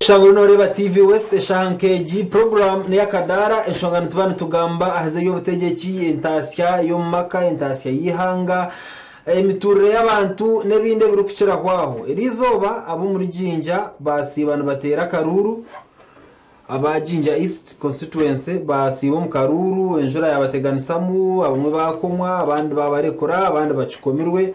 Shangwe noreeba TV West eshaaha nk'egi program n'eyakadaara enshonga nituba nitugamba aha z'eby'obutegyeki, entaasya y'omu maka, entaasya y'eihanga, emituurire y'abantu n'ebindi ebirikukiraho aho. Eriizooba ab'omuri Jinja baasiiba nibateera akaruuru, aba Jinja East constituency baasiiba omu karuuru, enjura yaabateganisamu, abamwe baakomwa, abandi baabarekura, abandi bakikomirwe.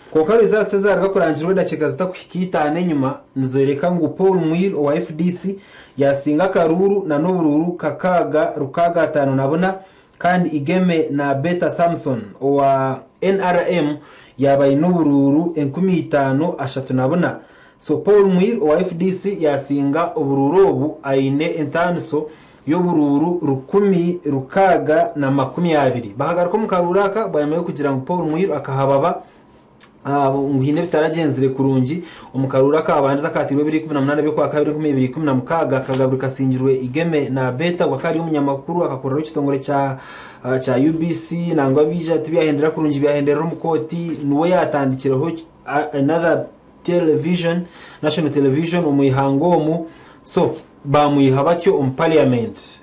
Kwonka results ezaruga kurangirwa edakiika zitakuhika itaano enyima nizoreka ngu Paul Mwiru owa FDC yasinga akaruuru na n'oburuuru kakaaga 654 kandi Igeme na Beta Samson owa NRM yaaba aine oburuuru 5034. So Paul Mwiru owa FDC yasinga oburuuru obu aine entaaniso y'oburuuru 1620. Bakagaruka omu karuuru aka bwanyima y'okugira ngu Paul Mwiru akahababa ngu haine ebitaragyenzire kurungi omu karuuru akabandize akateirwe ebiro 18 by'okwakabiri 2016 akagaburi kasingirwe Igeme na Beta ogwo akaba ari omunyamakuru akakoreraho ekitongore kya kya UBC nangwa biija tibyahendera kurungi byahenderera omu kooti niwe yaatandikireho another television national television omu ihanga omu so Baamwiha batyo omu parliament.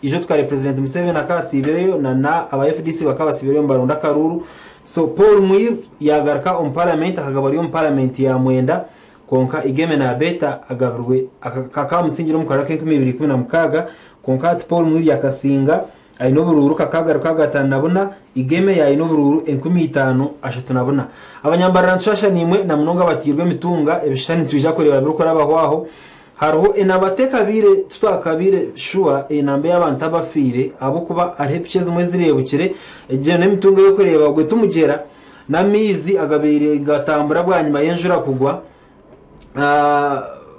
Ijo tukare president Museveni akaba asiibireyo na na aba FDC bakaba basiibireyo nibaronda akaruuru. So Paul Mwiru yaagaruka omu parliament akagaba ari omu parliament ya mwenda kwonka Igeme Nabeta agabirwe akaba amusingire omu karuru ak'enkumi ibiri ikumi na mukaaga kwonka hati Paul Mwiru yakasinga aine oburuuru kakaaga 654, Igeme yaine oburuuru 5034. Abanyambarara nitushasha naimwe na munonga abatairwe emitunga ebishushani nitwija kureeba birikurabaho aho. Hariho enamba tekabaire titwakabaire shuwa enamba ey'abantu abafiire ahabw'okuba hariho epiki ezimwe ezireebukire egyo n'emitungo ey'okureeba ogwe timugyera n'amaizi agabaire nigatambura bwanyima y'enjura kugwa.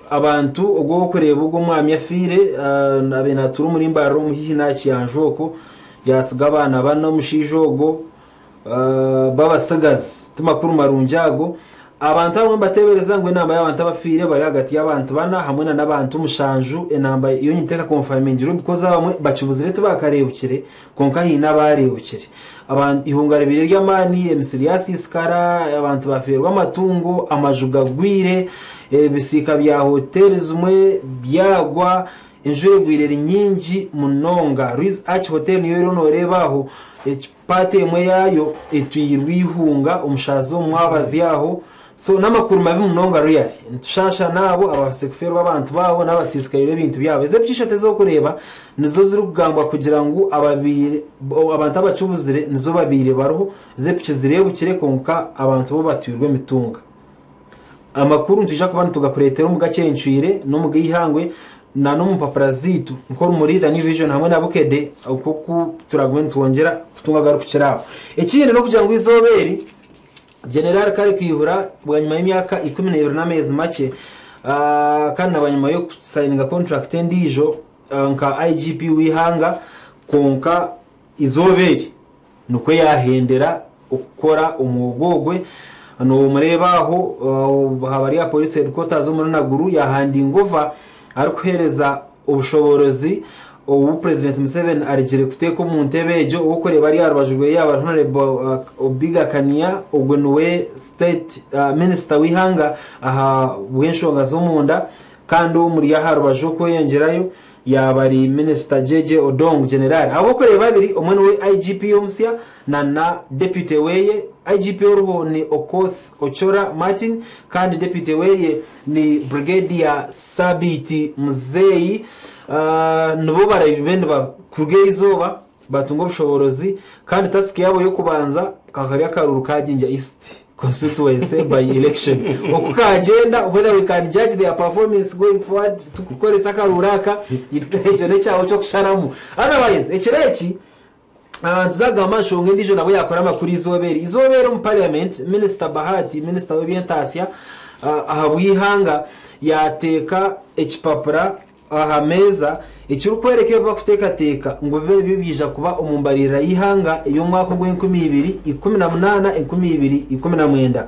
Abantu ogu orikureeba ogu omwami afiire abaire naatuura omuri Mbarara omu haihi n'aha kiyanja okwo yaatsiga abaana bana omushaija ogwo b'abatsigazi ti makuru marungi ago. Abantu abamwe nibateebereza ngu enamba y'abantu abafiire bari ahagati y'abantu bana hamwe n'abantu mushanju enamba yo niteekakonfamingirwe because abamwe bakibuzire tibakareebukire kwonka haine abaareebukire. Eihunga ribaire ery'amaani, emisiri yaasiisikara, abantu baafeerwa amatungo, amaju gagwire, ebisiika bya hoteeri zimwe byagwa, enjura egwire eri nyingi munonga. Louis Arch Hotel niyo oriyo nooreeba aho, paati emwe yaayo etwirwe eihunga omushaazi omu mwabazyo aho. So n'amakuru mabi munonga really. Nitushaasha n'abo ababaasize kufeerwa abantu baabo n'abasiisikaire ebintu byabo. Ezi epiki ishatu ezi orikureeba nizo zirikugambwa kugira ngu ababaire abantu abakibuzire nizo babaire bariho. Ezi epiki zireebukire kwonka abantu bo batwirwe emitunga. Amakuru nitwija kuba nitugakureetera omu gakyencwire n'omu g'eihangwe na n'omu mpapura zaitu nk'Orumuri, The New Vision hamwe na Bukedde nk'oku turagume nitwongyera kutunga agarikukira aho. Ekindi n'okugira ngu eizooba eri, General Kale Kayihura bwanyima y'emyaka 12 n'ameezi makye kandi na bwanyima y'okusayininga contract endiijo nka IGP w'eihanga kwonka eizooba eri nikwo yaahendera okukora omwoga ogwe. Noomureeba aho haba ari aha Police Headquarters omuri Naguru yaahandinga over arikuheereza obushoboorozi obu Purezidenti Museveni arigire kuteeka omu ntebe egyo, ow'okureeba ari aha rubaju rwe yaaba ari Honourable Obiga Kania, ogwo niwe State Minisita w'eihanga aha bw'enshonga z'omunda kandi omuri aha rubaju okweyongyerayo yaaba ari Minisita Jeje Odong General. Abo okureeba babiri omwe niwe IGP omusya na na Deputy weye, IGP oriho ni Okoth Ochora Martin kandi Deputy weye ni Brigadier Sabiiti Muzeeyi. Nibo barabe nibakuruga erizooba batunga obushoboorozi kandi tasiki yaabo y'okubanza kakaba akaruuru ka Jinja East constituency by election. Oku kagyenda whether we can judge their performance going forward tukukoresa akaruuru aka ekyo n'ekyawe ky'okusharamu. Otherwise ekiro eki nituza kugamba aha nshonga endiijo nabwo yaakora amakuru eizooba eri. Eizooba eri omu parliament minisita Bahati minisita w'eby'entaasya ahabw'eihanga yaateeka ekipapura aha meeza ekirikworeka ebi barikuteekateeka ngu bibe nibyo biija kuba omu mbaririra y'eihanga ey'omwaka ogw'enkumi ibiri ikumi na munaana enkumi ibiri ikumi na mwenda.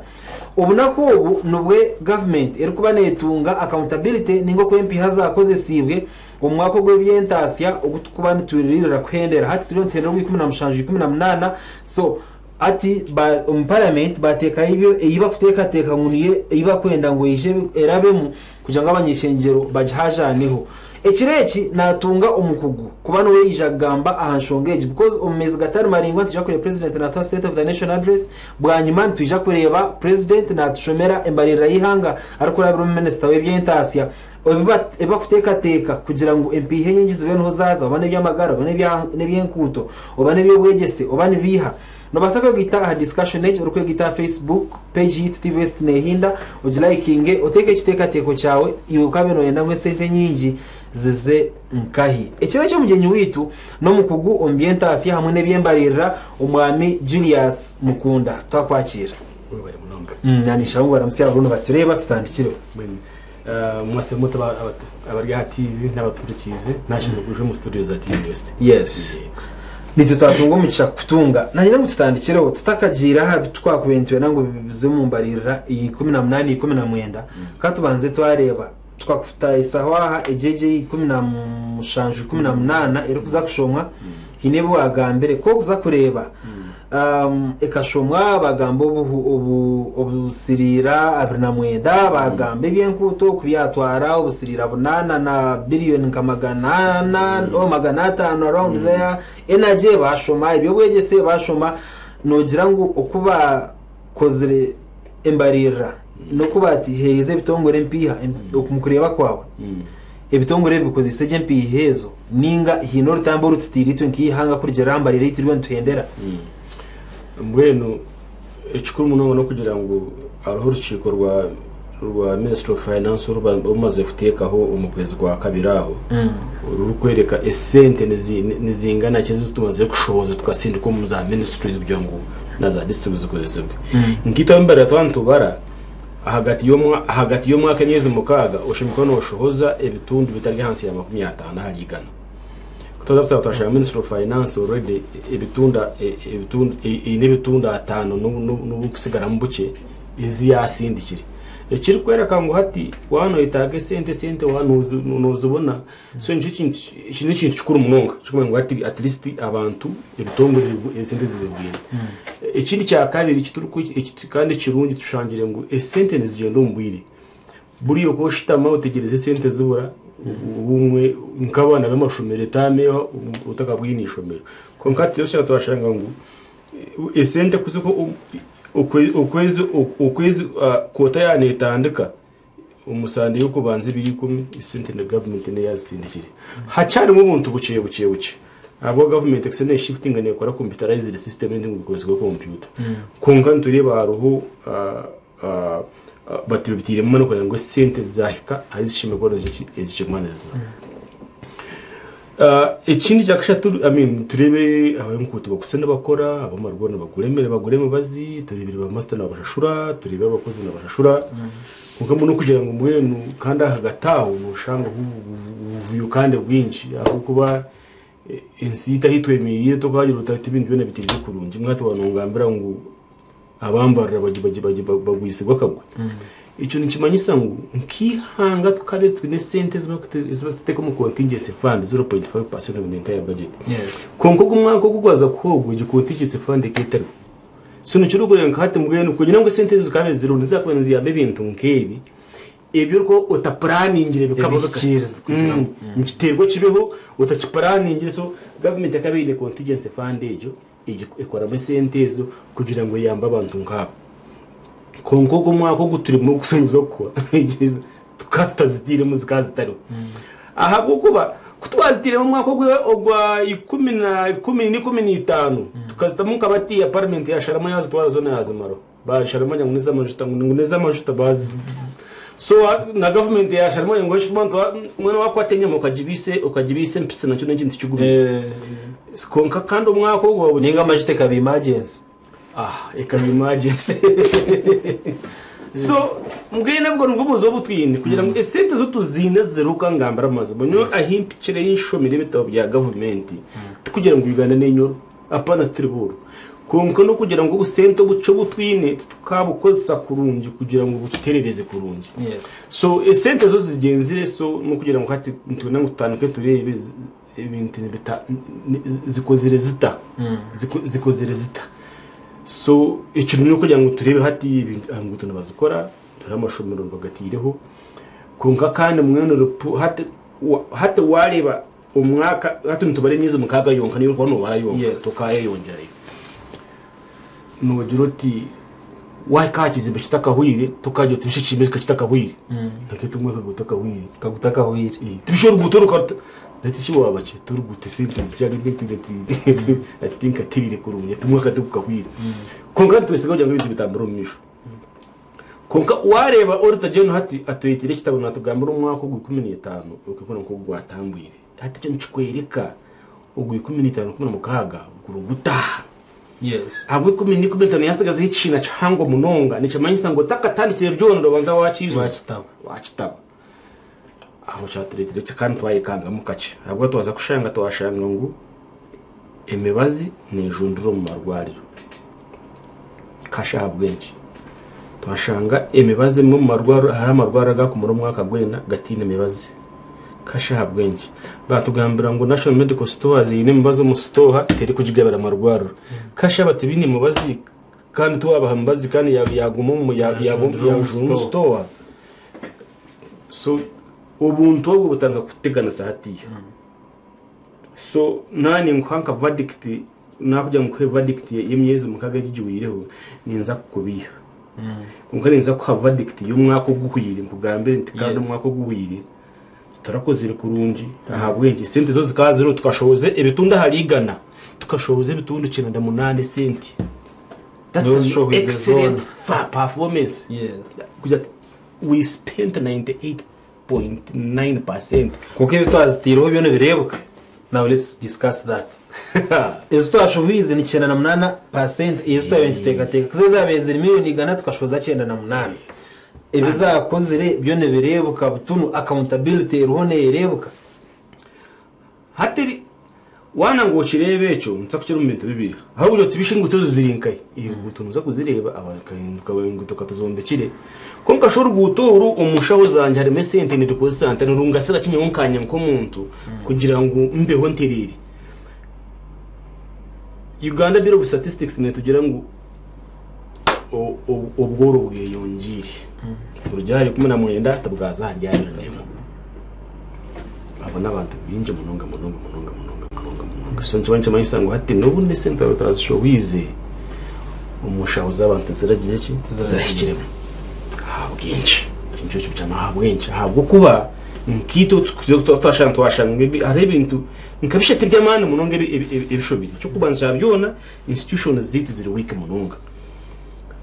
Obunaku obu nibwe gavumenti erikuba neetunga accountability ninga oku empiiha zaakozesiibwe omu mwaka ogw'eby'entaasya ogu turikuba nitwiririra kuhendera. Hati turiyo nituhendera ogwa 17 18 so. Hati ba omu parliament bateekayo ebyo ei bakuteekateeka ngu niyo ei bakwenda ngu eije erabemu kugira ngu abany'ishengyero bagihajaaneho. Ekiro eki naatunga omukugu kuba niwe yaija kugamba aha nshonga egi because omu meezi gatari maraingwa nitwija kureeba President naatuha State of the Nation Address, bwanyima nitwija kureeba President naatushomera embaririra y'eihanga arikurabira omu Minisita w'eby'entaasya ebi bakuteekateeka kugira ngu empiiha enyingi zibe niho zaaza oba n'eby'amagara oba n'eby'enkuuto oba n'eby'obwegyese oba nibiiha. Noobaasa kwegaita aha discussion egi orikwegaita aha Facebook page yaitu TV West Neehinda, ogilaikinge, oteeke ekiteekateeko kyawe iwe okaaba nooyenda ngu esente enyingi zize nkahi. Ekiro eki omugyenyi waitu n'omukugu omu by'entaasya hamwe n'eby'embaririra Omwami Julius Mukunda. Twakwakiira. Webare munonga. Naanishaba ngu baramutsye abo nibatureeba tutandikireho. Mbwenu mwase muta abari aha TV n'abatuhurikiize nashemeriirwe kwija omu studio za TV West. Yes. Nitwe twatunga omugisha kukutunga. Nanyenda ngu tutandikireho tutakagiire aha bi twakubaire nitwenda ngu bize omu mbaririra ya 18 19 ka tubanze twareeba tukakutahisaho aha egyo egyo eya 17 18 erikuza kushomwa haine ebi wagambire ku okuza kureeba Ekashomwa bagamba obusiriira 29, bagamba eby'enkuuto ku byatwara obusiriira bunaana na biriyoni nka magana ana or magana ataano around there, energy bashoma, eby'obwegyese bashoma, noogira ngu oku baakozire embaririra n'oku baaheerize ebitongore empiiha omu kureeba kwawe, Ebitongore ebi bikozeise gye empiiha ezo nainga haine orutambi oru tutaire itwe nk'eihanga kurugiirira aha mbarira ei turiyo nituhendera? Mbwenu ekikuru munonga n'okugira ngu hariho orukiiko rwa rwa Ministry of Finance oru bamaze kuteekaho omu kwezi kwa kabiri aho orurikworeka esente nizingana ki ezi tumazire kushohoza tukasindika omu za ministries kugira ngu na za district zikozesibwe. Nkaitwe ab'embarira twaba nitubara Ahagati ahagati y'omwaka emyezi mukaaga, oshemereire kuba nooshohoza ebitundu bitari ahansi ya 50 ahari igana. Ku twaza kutaaha twashanga Ministry of Finance already ebitunda ebitundu eine ebitundu ataano n'obukusigaramu bukye ezi yaasindikire. Ekirikworeka ngu hati waaba noyetaaga esente, esente waaba noozibona. So nikyo kintu eki n'ekintu kikuru munonga ekirikumanya ngu hati at least abantu ebitongore esente zibibwine. Ekindi kyakabiri kandi ekirungi tushangire ngu esente nizigyenda omu bwire. Buriya oku oshutama otegyereza esente zibura obumwe nk'abaana b'amashomero etaama ehwa otakabwine ishomero. Kwonka hati oshanga twashanga ngu esente okwezi okwezi kwota yaaba neetandika Omu sande y'okubanza ebiro ikumi, esente na gavumenti niyo yazisindikire. Hakyarimu obuntu bukye bukye bukye. Ahabw'okuba gavumenti ekusa neshifutinga nekora computerized system ebintu ngu bikozesibwe kompyuta. Kwonka nitureeba hariho batubitiiremu amaani kureeba ngu esente zahika ahu zishemereire kuba nizija ki ezishemereire kuba niziza. Ekindi kyakashatu I mean tureebe abenkuuto bakusa nibakora, abamarwaro nibagura emere bagura emibazi, tureebire ba masita nibabashashura, tureebire abakozi nibabashashura. Kwonka mbwenu okugira ngu mbwenu kandi ahagati aho noshanga obuvuyo kandi bwingi ahabw'okuba ensi yaitu ahu twemereire tokagira oti hati ebintu byona bitiire kurungi. Mbwenu hati waaba nongambira ngu abambarira bagwisibwe akagwe, ekyo nikimanyisa ngu nk'eihanga tukaba twine esente ezi barikuteeka omu contingency fund 0.5% of the entire budget. Kwonka ogu omwaka ogu gwaza kuhwa ogwo egyo contingency fund ekaba etariho. So nikyo orikureeba nka hati mbwenu kugira ngu esente ezo zikaba ziriho niziza kuba niziyamba ebintu nk'ebi ebi orikuba otapuraaningire bikaba Ebihikiirizi kugira ngu. Nikiteerwa kibeho otakipuraaningire so gavumenti ekaba eine contingency fund egyo ekoramu esente ezo kugira ngu eyambe abantu nk'abo. Kwonka ogu omwaka ogu turimu ogukuza kuhwa tukaba tutazitairemu zikaba zitariho. Ahabw'okuba ku twazitairemu omwaka ogwa ikumi na ikumi n'ikumi n'itaano tukazitamu nka batiya paramenti yasharamu yazitwara zoona yazimaraho. Basharamu ngu n'ez'amajuta ngu n'ez'amajuta so na gavumenti yasharamu ngu mbwenu wakwata enyama okagibiisa okagibiisa empitsi nakyo n'ekintu kigumire. Kwonka kandi omwaka ogwo Ninga amajuta ekaba emergency. Ah, ekaba emergency. So mbwenu obwo nibwo buzibu obu twine kugira ngu esente zo tuziine ziriho kangambire amazima. Nyowe ahi mpikire ahi nshomire ebitabo bya gavumenti tikugira ngu Uganda n'enyoro apana tituri booro. Kwonka n'okugira ngu obusente obukye obu twine titukabukozesa kurungi kugira ngu bututerereze kurungi. So esente zo zigyenzire so n'okugira ngu hati nitwenda ngu tutandike tureebe ebintu zikozire zita? Zikozire zita? So ekirungi n'okugira ngu tureebe hati ebintu aha nguuto nibazikora, turi amashomero bagataireho kwonka kandi mbwenu ripo hati wa- hati waareeba omwaka hati nitubara emyezi mukaaga yonka niyo orikuba noobara yonka Yes. tokaayeyongyerayo. Noogira oti waahika aha kizimbe kitakahweire tokagira oti busha ekizimbe eki kitakahweire nakaitu omwaka gutakahweire. Kagutakahweire. Tibisha oruguuto ruka nati shi waaba ki toruguuto esente zikyari ati tinkatiriire kurungi ati omwaka tigukahweire. Kwonka nitwesiga kugira ngu ebintu bitambure omu maisho. Kwonka waareeba Auditor General hati atureeteire ekitabo naatugambira omwaka ogwa 15 okukora nk'oku gwatambwire. Hati ekyo nikikworeka ogwa 15 16 guri gutaha. Yes. Ahabwa 14 yasigazeho ekihiina kihango munonga nikimanyisa ngu otakatandikire byona noobanza wakiijuza. Wakitaba. Wakitaba. Aho kyatureetera eki kandi twayekangamu kakye ahabw'okuba twaza kushanga twashanga ngu emibazi neejundura omu marwariro. Kasha ahabw'enki? Twashanga emibazi emwe omu marwariro hariho amarwariro agakumara omwaka gwena gataine mibazi. Kasha ahabw'enki? Batugambira ngu National Medical Stores eine emibazi omu sitooha terikugigabira amarwariro. Kasha bati baine emibazi kandi tiwabaha mibazi kandi yaguma omu Yajundura omu yajundura omu sitooha. So obuntu obwo butandika kuteganisa hatiiya. So naanye ninkuha nka verdict nakugira ngu nkuhe verdict y'emyezi mukaaga egi egiweireho ninza kukubeiha. Kwonka ninza kuha verdict y'omwaka oguhweire nkugambire nti kandi Yes. omwaka oguhweire tutarakozire kurungi ahabw'enki esente zo zikaba ziriho tukashohoza ebitundu ahari igana tukashohoza ebitundu 98 esente. That's an Nozishohoize excellent zoona. performance. Yes. Kugira ati we spent 98.9%. Kwonka ebi twazitaireho byona bireebuka. Now let's discuss that. Ezi twashohoize ni 98% ezi twabaire nituteekateeka. Kuza ezaabaire ziri miliyoni igana tukashohoza 98. Ebi zaakozire byona bireebuka butunu accountability eriho neereebuka. Hati waana ngu okireebe ekyo nituza kukira omu bintu bibiri. Ahabw'okugira oti bisha enguuto ezo ziri nkahi? Enguuto noza kuzireeba enguuto katuzombekire. Kwonka shi oruguuto oru omu nshaho zangye harimu esente nirikozesa nta nirungasira ki nyowe nkanye nk'omuntu kugira ngu mbeho ntereire. Uganda Bureau of Statistics netugira ngu obworo bweyongiire. Kuruga ahari 19 tibwaza ahari 21. Abo n'abantu baingi munonga munonga munonga munonga munonga munonga. So nikiba nikimanyisa ngu hati n'obundi esente twaba twazishohoize omu nshaho z'abantu tiziragize ki? Tizirahikiremu. Ahabw'enki? Ekyo nikyo kibuzo kyangye ahabw'enki? Ahabw'okuba nkaitwe twashanga twashanga ngu hariho ebintu nka bishatu eby'amaani munonga ebishobire. Eky'okubanza kya byona institutions zaitu ziri weak munonga.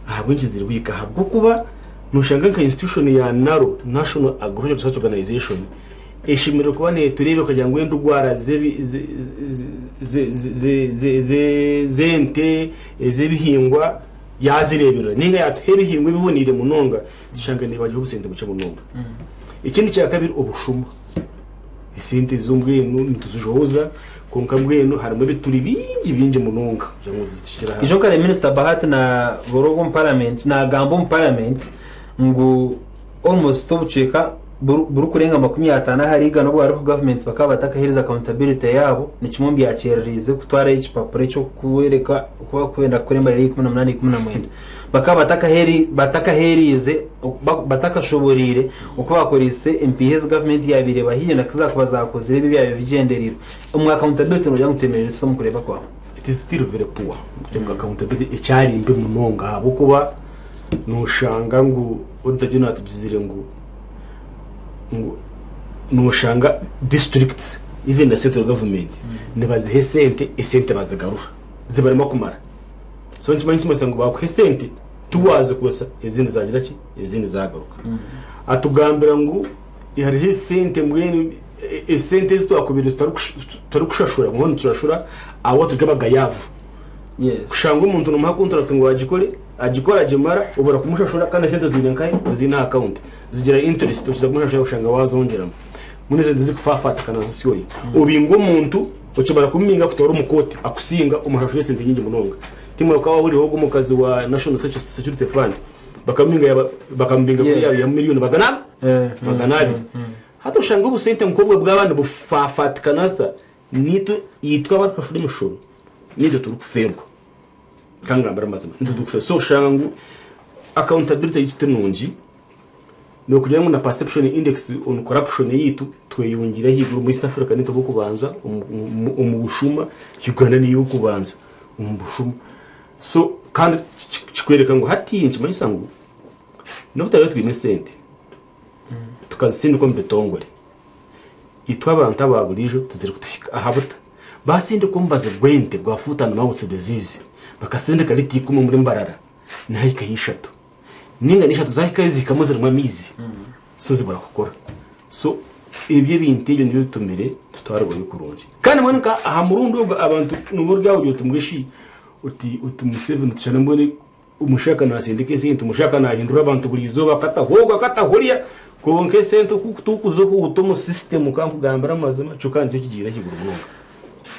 Ahabw'enki ziri weak? Ahabw'okuba noshanga nka institution ya NARO, National Agricultural Research Organization, eshemereire kuba neetureeba ekagira ngu endwara z'ente, ez'ebihingwa yaazireeberera. Nainga yaatuha ebihingwa ebiboneire munonga, tushanga neebaryaho obusente bukye munonga. Ekindi kya kabiri obushuma. Esente ezo mbwenu nituzijohoza kwonka mbwenu harimu ebituri bingi bingi munonga kugira ngu zikire Ijo ahansi. kare Minisita Bahati na buri omu parliament nagamba omu parliament ngu almost obucweka burikurenga 50 ahari igana obu hariho governments bakaba batakaheereza accountability yaabo ni kimwe omu byakyereriize kutwarayo ekipapura eky'okworeka oku barikwenda kukora embarira ya 18 19 bakaba batakaheeriize batakashoboreire oku baakoreise empiiha ezi gavumenti yaabaire ebahaire na ku zaakuba zaakozire ebi ebyabaire bigyendereirwe. Omu accountability noogira ngu twemereire tuta omu kureeba kwawe? It is still very poor. Accountability ekyari mbi munonga ahabw'okuba noshanga ngu Auditor General atugizire ngu ngu noshanga districts even the central government nibaziha esente, esente bazigarura zibarema kumara. So nikimanyisa ngu bakuha esente tiwazikozesa ezindi zagira ki? Ezindi zagaruka. Atugambira ngu hariho esente mbwenu esente ezi twakubire tutarikushashura mbwenu nitushashura ahabw'okuba turi abagayavu. Yes. Kushanga omuntu nomuha contract ngu agikore, agikora agimara obura kumushashura kandi esente oziine nkahi? Oziine aha account. Zigira interest okiza kumushashura oshanga wazongyeramu. Mbwenu esente zikufafatikana zisyoya. Obinga omuntu okimara kumubinga akutwara omu kooti akusinga omushashura esente nyingi munonga. Timwe okaba wahurireho ogwo omukazi wa National Security Fund bakamubinga bakamubinga kuri Yes. ya miliyoni magana magana abiri. Hati oshanga obusente nk'obwo bwaba nibufafatikana sa nitwe itwe abarikushashura emishoro nitwe turikufeerwa. Kangambire amazima nitudukufa so oshanga ngu accountability yitu tinungi nokugira ngu na perception index on corruption yitu tweyongire ahaiguru omu East Africa nitwe abokubanza omu bushuma Uganda niyo yokubanza omu bushuma so kandi kikwereka ngu hati nikimanyisa ngu nobu turabe twine esente tukazisindika omu bitongore itwe abantu aba buriijo tizirikutuhika aha buta basindika omubazi gw'ente gwa foot and mouth disease bakasindika lita 10 omuri Mbarara nihahikayo ishatu ninga n'ishatu zahikayo zihikamu zirimu amaizi so zibura kukora so ebyo ebintu ebyo nibyo bitumire tutwarwayo kurungi kandi mbwenu nka aha murundi ogwo abantu nibo ori aho oti mbweshi oti oti Museveni tushana mbwenu omushaka nasindika esente omushaka nahindura abantu buri izooba akataho ogu akataho oriya kwonka esente oku tukuza okuhuta omu system kankugambira amazima kyo kandi nikyo kigiire ahaiguru munonga.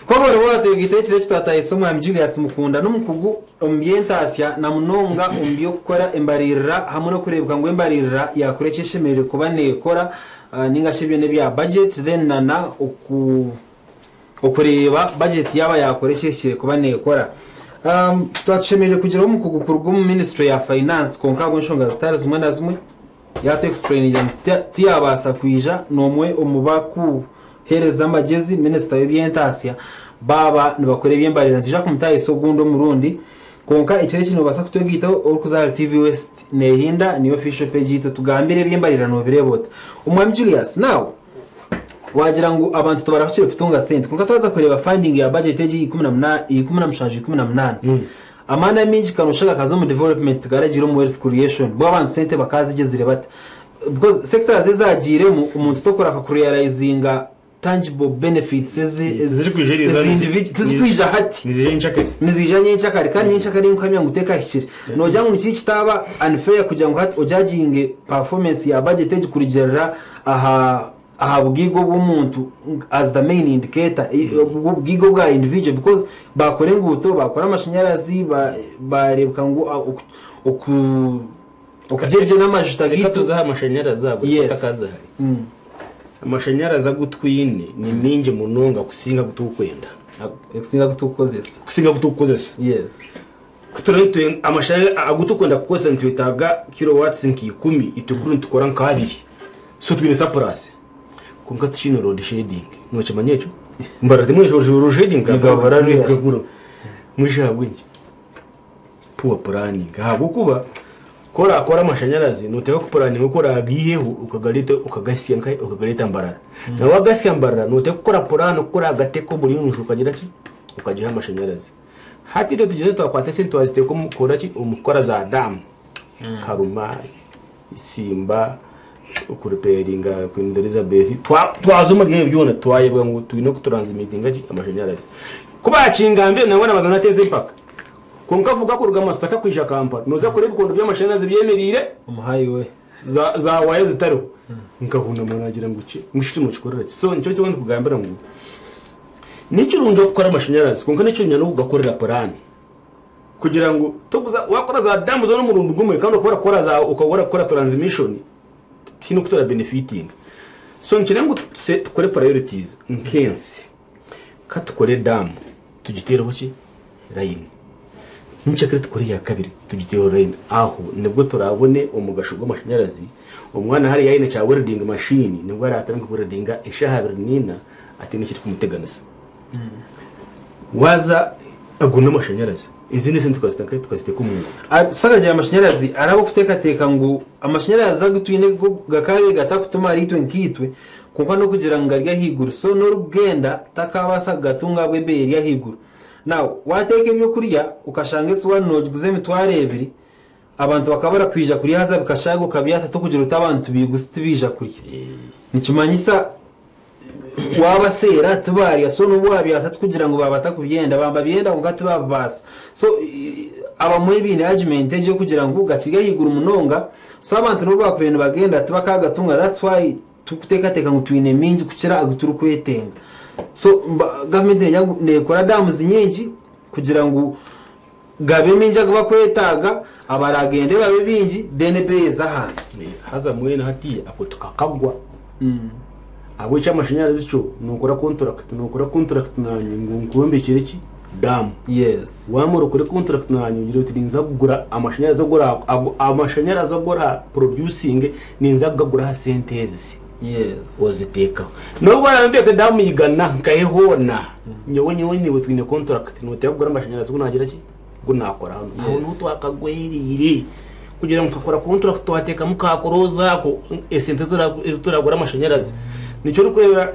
Kobore waatwegita ekiro eki twatahisa Omwami Julius Mukunda n'omukugu omu by'entaasya na munonga omu by'okukora embariirira hamwe n'okureebeka ngu embariirira yaakora eki eshemereire kuba neekora ninga shi ebyo n'ebya budget then nana okureeba budget yaaba yaakora eki ehikire kuba neekora. Twatushemereire kugira omukugu kuruga omu ministry ya finance kwonka ahabw'enshonga zitari zimwe na zimwe yatu explainingira ngu tiyabaasa kwija n'omwe omu bakuheereza amagyezi minisita w'eby'entaasya baaba nibakora eby'embaririra nitwija kumutaahisa ogundi omurundi kwonka ekiro eki noobaasa kutwegaitaho orikuza ahari TV West neehinda niyo official page yaitu otugambire eby'embaririra noobireeba ota. Omwami Julius now waagira ngu abantu tibarahukire kutunga sente kwonka twaza kureeba funding ya budget egi 17 18 amaani amaingi kanoshusha gakaza omu development tigaragiire omu wealth creation bo abantu sente bakazigyezire bata because sectors ezagiiremu omuntu tokuraka kurealizinga tangible benefits Zirikwija eri tizirikwija hati niziija nyenkyakare niziija nyenkyakare kandi nyenkyakare nkuhamya ngu tekahikire noogira ngu niki kitaaba unfair kugira ngu hati ojudginge performance ya budget egi kurugirira aha aha bugaiga obw'omuntu as the main indicator obugaiga obwa individual because bakora enguuto bakora amashanyarazi bareebeka ngu okugyegyena amajuta reka gaitu tuze aha amashanyarazi ago Yes. tutakazahari amashanyarazi agu twine ni mingi munonga kusinga agu tukwenda Kusinga agu tukukozesa kusinga agu tukukozesa yes kutura amashanyarazi agu tukwenda kukozesa nitwetaaga kilowatts nka 10 itwe kuri nitukora nka abiri so twine surplus kwonka tukiine load shedding nokimanya ekyo mbara timwe load shedding Nigabura ruriya. nigabura mwisha ahabw'enki poor planning ahabw'okuba korakora amashanyarazi noteeka kupuraninga oku oragiiheho okagareta okagasya nka okagareta Mbarara nawe wagasya Mbarara noteeka kukora puraani oku oragateka buri nju okagira ki okagiha amashanyarazi hati itwe tugyeze twakwata esente twaziteeka omu kukora ki omu kukora za daamu Karuma Isimba okuripairinga Queen Elizabeth twaza omuri ebyo byona twayebwa ngu twine okutransmitinga ki amashanyarazi ku bakingambire nangwa nabanza nateeza empaka kwonka avuga kuruga Masaka kwija Kampala noza kureeba ebikondo by'amashanyarazi byemereire omu highway za za waya zitariho nkahunama nagira ngu ki ngu shi nokikorera ki so nikyo kimwe ndikugambira ngu nikirungi okukora amashanyarazi kwonka nikirungi n'okugakorera puraani kugira ngu tokuza wakora za damu zoona omurundi gumwe kandi okabura kukora za okabura kukora transmission tihaine oku tura benefiting so nikireba ngu tukore priorities nk'ensi ka tukore damu tugiteereho ki line nkyakare tukore eya kabiri tugiteereho line aho nibwo turabone omugasho gw'amashanyarazi omwana hariya aine kya welding machine nibwo aratandika kuweldinga eshaaha 24 ataine ekirikumuteganisa waza ago n'amashanyarazi ezindi esente tukazita nkahi tukaziteeka omu nguuto Tusagagira amashanyarazi araba okuteekateeka ngu amashanyarazi agu twine go gakabaire gatakutumara itwe nkaitwe kwonka n'okugira ngu gari ahaiguru so n'orikugenda takabaasa kugatunga ahabw'ebeeyi eri ahaiguru now wateeka ebyokurya okashanga esuwaani noogiguza 20,000 abantu bakaba barakwija kurya haza bikashaaga okabyata tokugira oti abantu biguzi tibaija kurya nikimanyisa wabaseera tibarya so n'obu wabyata tikugira ngu baba batakubyenda baba nibabyenda kwonka tibabibaasa so abamwe baine argument egi y'okugira ngu gakiri ahaiguru munonga so abantu n'obu bakubaire nibagenda tibakagatunga that's why turikuteekateeka ngu twine mingi kukira agu turikwetenga so gavumenti neegira ngu neekora dams nyingi kugira ngu gabe mingi agu bakwetaaga abaragende babe bingi then ebeeyi eze ahansi. Haza mbwenu hatiiya ako tukakagwa ahabw'eky'amashanyarazi kyo nookora contract nookora contract naanye ngu nkwombekere ki Daamu. Yes. Wamara okore contract nanye ogire oti ninza kugura amashanyarazi agu ora agu amashanyarazi agu ora producinge ninza kugagura aha sente ezi. Yes. Oziteekaho. N'obu oraabe nteeka daamu igana nkahe hoona, nyowe nyowe naiwe twine contract nooteekwa kugura amashanyarazi agu naagira ki? Agu naakora hanu. Aho niho twakagwereire kugira ngu tukakora contract twateekamu ka clause ako esente ezi ora ezi turaagure amashanyarazi. Nikyo orikureebera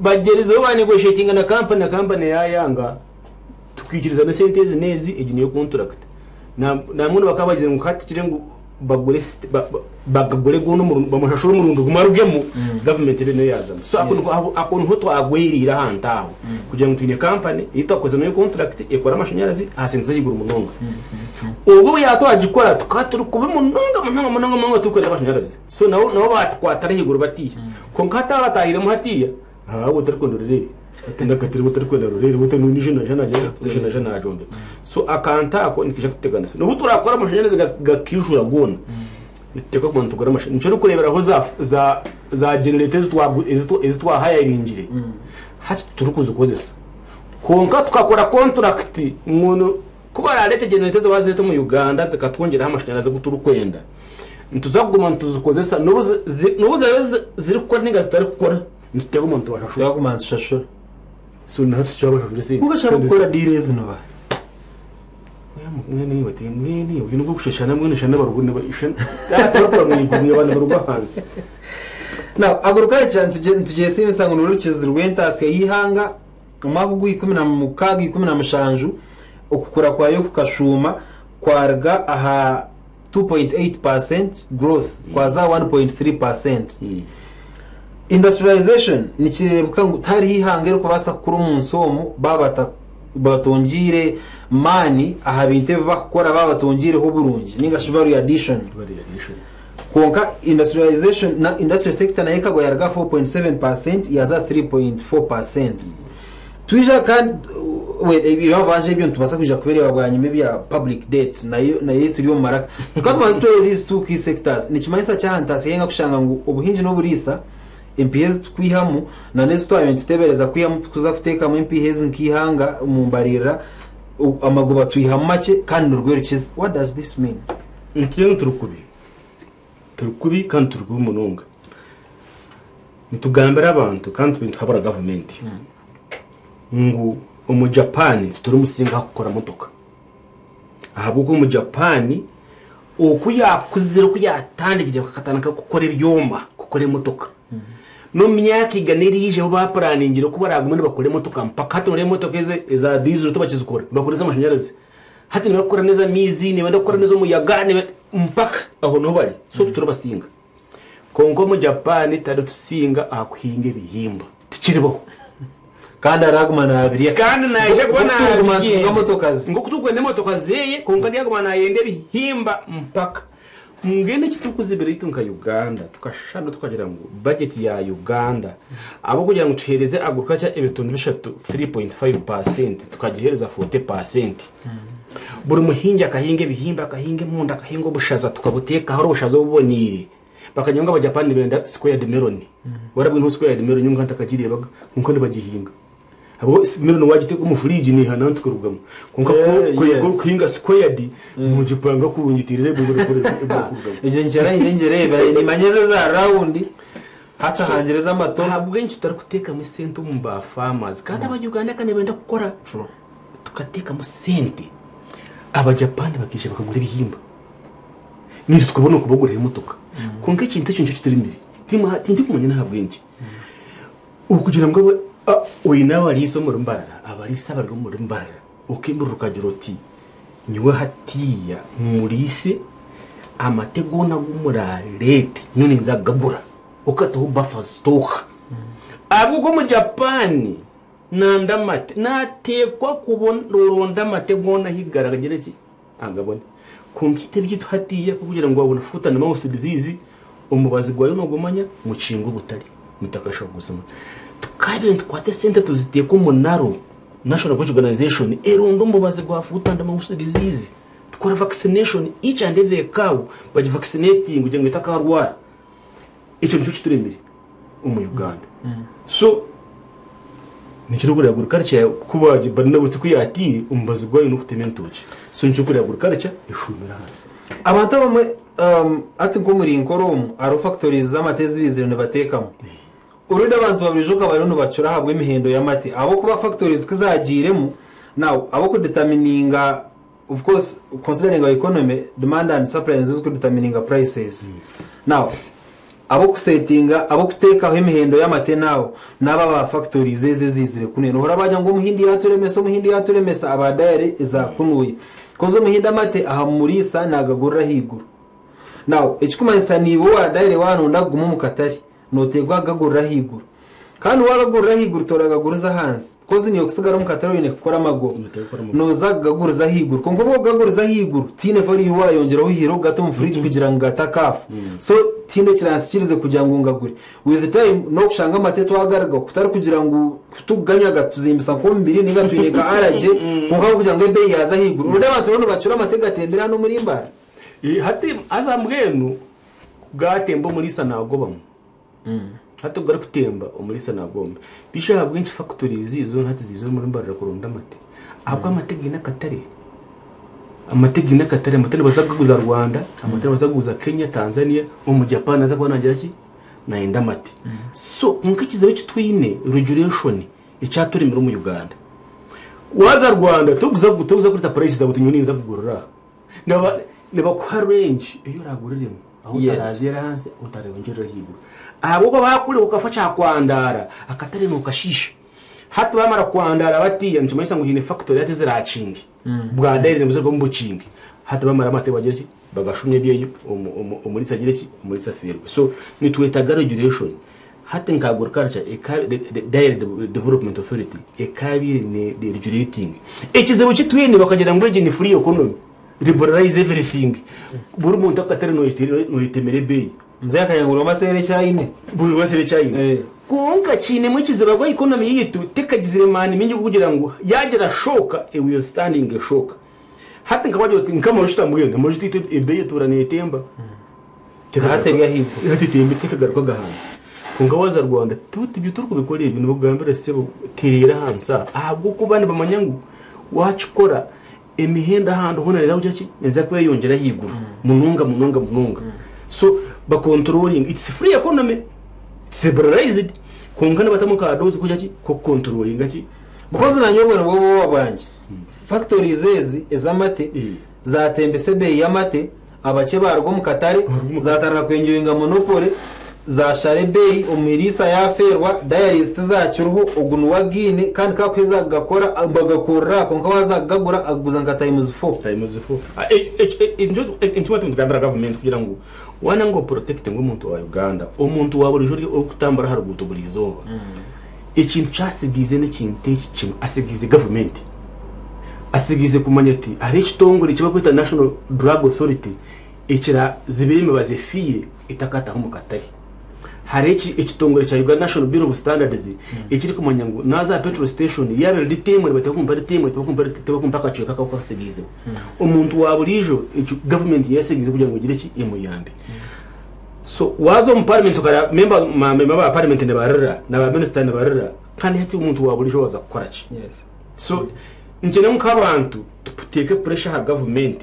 Bagyerizeho ba negotiatinga na kampani na kampani yayanga tukikiriza esente ezi n'ezi egi niyo contract. Nambwenu bakaba bagizire ngu hati kire ngu bagure bagagure goona omurundi bamushashure omurundi gumwe arugemu gavumenti ebe niyo yazamu. So ako niho twagweriire ahantu aho kugira ngu twine kampani ei twakozire nayo contract ekore amashanyarazi aha sente z'ahaiguru munonga. Obwo obu yaaba twagikora tukaba turi kubi munonga munonga munonga munonga turikwenda amashanyarazi. So nabo nabo baatukwatira ahaiguru batiiha. Kwonka hati aba bataahiremu hatiiya, haa we otarikwenda orureere. Hati nakatire we otarikwenda orureere, we otari n'ondiijo naija naagira ondiijo naija naagyombeka. So akantu ako nikaija kututeganisa. N'obu turakora amashanyarazi gakaijura goona, nituteekwa kuguma nitugura amashanyarazi. Nikyo orikureeberaho za za za generator ezi twagu ezi twahayaringire, hati titurikuzikozesa. Kwonka tukakora contract ngu ku baraareete generator ezi baazireeta omu Uganda zikatwongyeraho amashanyarazi agu turikwenda, Nituza kuguma nituzikozesa n'obu ziraabe zirikukora nainga zitarikukora, nituteekwa kuguma nitubashashura. Twaguma nitushashura. So na hati tukyabashashura esente. Kwonka shi abarikukora diiro ezi ni baahi? Mbwenu iwe ti mbwenu iwe oine ogw'okushashana mbwenu shana baruga tibarikukora mu iguru niba nibaruga ahansi. Now agriculture nitugyesiimisa ngu nirwo rukizi rw'entaasya y'eihanga. Omwaka ogwa 16 17 okukura kwayo kukashuuma kwaruga aha 2.8% growth kwaza aha 1.3%. Industrialization nikireebeka ngu tihariho eihanga erikubaasa kukura omu nsi omu baaba batongyeire maani aha bintu ebi barikukora baaba batongeireho oburungi nainga shi value addition. Kwonka industrialization na industrial sector nayo ekagwa yaruga aha 4.7% yaaza aha 3.4%. Twija kandi well eby'amabanja ebyo nitubaasa kwija kubireeba bwanyima ebya public debt nayo nayo turi omu maraka. Tukaba tubanza turebe these two key sectors nikimanyisa ki aha ntaasya y'enka kushanga ngu obuhingi n'oburiisa empiiha ezi tukwihamu na n'ezi twabaire nituteebereza kwihamu tukuza kuteekamu empiiha ezi nk'eihanga omu mbaririra amagoba twihamu makye kandi nirwo rukize. What does this mean? Nikyo turi kubi. Turi kubi kandi turi kubi munonga. Nitugambira abantu kandi nituhabura gavumenti ngu omu Japan titurimusinga aha kukora motoka. Ahabw'okuba omu Japan oku yaakuzire oku yaatandikire akatandika kukora ebyoma kukora emotoka. N'omu myaka igana eriija bo baapuraaningire oku baraagume nibakora emotoka mpaka hati noreeba emotoka eza diizero tibakizikora nibakora ez'amashanyarazi. Hati nibakora n'ez'amaizi, nibenda kukora n'ez'omuyaga, mpaka aho niho bari. So tituribasinga. Kwonka omu Japan taritusinga aha kuhinga ebihimba. Tikiribaho. Kandi araguma nabirya. Kandi naija kuba Nk'oku turikuguma nituvuga emotoka ze. Nk'oku turikwenda emotoka zeye, kwonka aryaguma nayenda ebihimba mpaka. Mbwenu eki turikuzibira itwe nka Uganda, tukashana tukagira ngu budget ya Uganda ahabw'okugira ngu tuheereze agriculture ebitundu bishatu, 3.5%, tukagiheereza 40%. Buri muhingi akahinga ebihimba, akahinga emondo, akahinga obushaza tukabuteekaho hariho obushaza obuboneire. Bakagira ngu Abajapani nibenda squared melon. Warabwineho squared melon nyowe nkaba ntakagireebaga kwonka nibagihinga. Ahabw'okuba melon waagiteeka omu fridge neehana tukarugamu. Kwonka ku orikuhinga squared noogipanga kurungi teerire ebwe kurugamu. Egyo nkyarangire ngireebe nimanya ezo eza rawundi hati hangire ez'amatono. Ahabw'enki tutarikuteekamu esente omu ba farmers kandi Abanyuganda ka nibenda kukora. Tukateekamu sente Abajapani bakaija bakagura ebihimba. Naitwe tukabona kubagurira emotoka. Kwonka ekintu ekyo nikyo kituremire. Tindikumanya n'ahabw'enki. Okugira ngu oine abariisa omuri Mbarara, abariisa abari omuri Mbarara, okeemerera okagira oti nyowe hatiiya muriise amate goona agu muraareete nyowe ninza kugagura. Okataho buffer stock. Ahabw'okuba Omujapani nanda amate, naateekwa kuronda amate goona ahu gari agagire ki? Agabone. Kwonka itwe ebyaitu hatiiya kugira ngu wabona foot and mouth disease omubazi gwayo nogumanya mukinge obutare mutakashuba kuguzima. Tukabaire nitukwata esente tuziteeka omu NARO, National Agriculture Organization, eronde omubazi gwa foot and mouth disease tukora vaccination each and every cow bagi vaccinatinge kugira ngu etakarwara. Ekyo nikyo kituremire omu Uganda. So. Nikyo orikureeba agriculture ku bari ku yaatiire omubazi gwayo n'okutema entookye. So nikyo orikureeba agriculture eshuumire ahansi. Abantu abamwe hati nk'omuri Nkore omu hariho factories z'amate ezi baizire nibateekamu. Already abantu baburiijo ka bariyo nibacura ahabw'emihendo y'amate ahabw'okuba factories ku zaagiiremu now ahabw'okudetermininga of course considering our economy demand and supply nizo zirikudetermininga prices. Now Ab'okusetinga, ab'okuteekaho emihendo y'amate naabo n'abo aba factories ezi eziizire kunu eno. Ohurira baagira ngu omuhindi yaaturemesa, omuhindi yaaturemesa, aba dairy eza kunuya. Coz omuhindi amate aha muriisa naagagurira ahaiguru. Now ekikumanyisa niiwe owa dairy waaba nooyenda kuguma omu katare, nooteekwa kugagurira ahaiguru. Kandi waagagurira ahaiguru toragaguriza ahansi coz niiwe kusigara omu katare oine kukora amagoba. Nooza kugaguriza ahaiguru kwonka obu okugaguriza ahaiguru tihaine value ei waayongyeraho oihireho kugata omu fridge kugira ngu gatakaafa. So tihaine ekiransikirize kugira ngu ngagure. With time n'okushanga amate twagarugaho kutari kugira ngu kutukuganywa gatuzimbisa nk'omubiri ninga twine nka allergy kwonka ahabw'okugira ngu ebeeyi yaaza ahaiguru. Already abantu bariyo nibacura amate gatembire hanu omuri Mbara. Hati haza mbwenu gaatemba omuriisa naagobamu. Hati ogu arikutemba omuriisa nagomba. Beitu ahabw'enki factories zoona hati ziizire omuri Mbarara kuronda amate? Ahabw'okuba amate gaine akatare. Amate gaine akatare, amate nibaza kugaguza Rwanda, amate nibaza kugaguza Kenya, Tanzania, omu Japan naaza kuba naagira ki? Nayenda amate. So kwonka ekizibu eki twine regulation ekyaturemire omu Uganda. Waaza Rwanda torikuza kureeta price zaawe oti nyowe ninza kugurira aha. Niba nibakuha range ei oraaguriremu ahu Yes. otaraazeere ahansi ahu otarayongyerera ahaiguru. Ahabw'okuba baakureka okafa kyakwandaara akatare nookashiisha. Hati baamara kwandaara batiiya nikimanyisa ngu haine factory hati eziraakinge bwa dairy nibuza omu bukinge. Hati bamara amate bagire ki? Bagashumye ebyeyo omu omu omuriisa agire ki? Omuriisa afeerwe. So nitwetaaga regulation. Hati nka agriculture eka the dairy development authority ekabaire ne regulating. Ekizibu ki twine bakagira ngu egi ni free economy, liberalize everything. Buri muntu akatare noyetemera ebeeyi. Mzee akanyangurwa amaseera eki aine. Buri wese eki aine. Eh. Kwonka kiinemu ekizibu ahabwa economy yaitu tekagizire maani mingi kugira ngu yagira shock e withstanding a shock. Hati nka wagira oti nk'amajuta mbwenu amajuta itwe ebeeyi etuura neetemba. Hati eri ahaiguru. Hati etembe tekagarukaga ahansi. Kwonka waaza Rwanda tuti ibyo turikubikora ebyo nibakugambira sebo tereera ahansi aha ahabw'okuba nibamanya ngu waakikora emihendo ahandi hoona neeza kugira ki? Neeza kweyongyera ahaiguru munonga munonga munonga. So bakonturoringa it's free economy, it's liberalized kwonka nibatamu akadoozi kugira ki? K'okukonturoringa ki? Because nanye obwo nibwo bwoba bwangye. Factories ezi ez'amate zatembesa ebeeyi y'amate, abakye baaruga omu katare, zatandika kwenjoyinga monopoly, zashara ebeeyi, omuriisa yaafeerwa, diaries tizakiriho, ogu niwe agiine kandi ku arikuheza kugakora bagakurira aha kwonka waaza kugagura akaguza nka times four. Times four. Nikyo nitugambira gavumenti kugira ngu waaba ngu oprotectinge omuntu wa Uganda, omuntu wa buriijo orikutambura aha ruguuto buri izooba, Ekintu kyasigiize n'ekintu eki kimwe, asigiize gavumenti. Asigiize kumanya ati hariho ekitongore eki barikweta National Drug Authority ekirazibira emibazi efiire etakataha omu katare. Hariho ekitongore kya Uganda National Bureau of Standards ekirikumanya ngu naaza aha petrol station yaaba eri lita emwe nibateekwa kumpa lita emwe tibakumpa akacweka aku kasigiizeho. Omuntu wa buriijo ekyo gavumenti yasigiize kugira ngu egire ki? Emuyambe. So waaza omu parliament okareba member ma member ba parliament nibarira na ba minister nibarira kandi hati omuntu wa burijo waza kukora ki? Yes. So nikyenda ngu nk'abantu tuteeke pressure aha government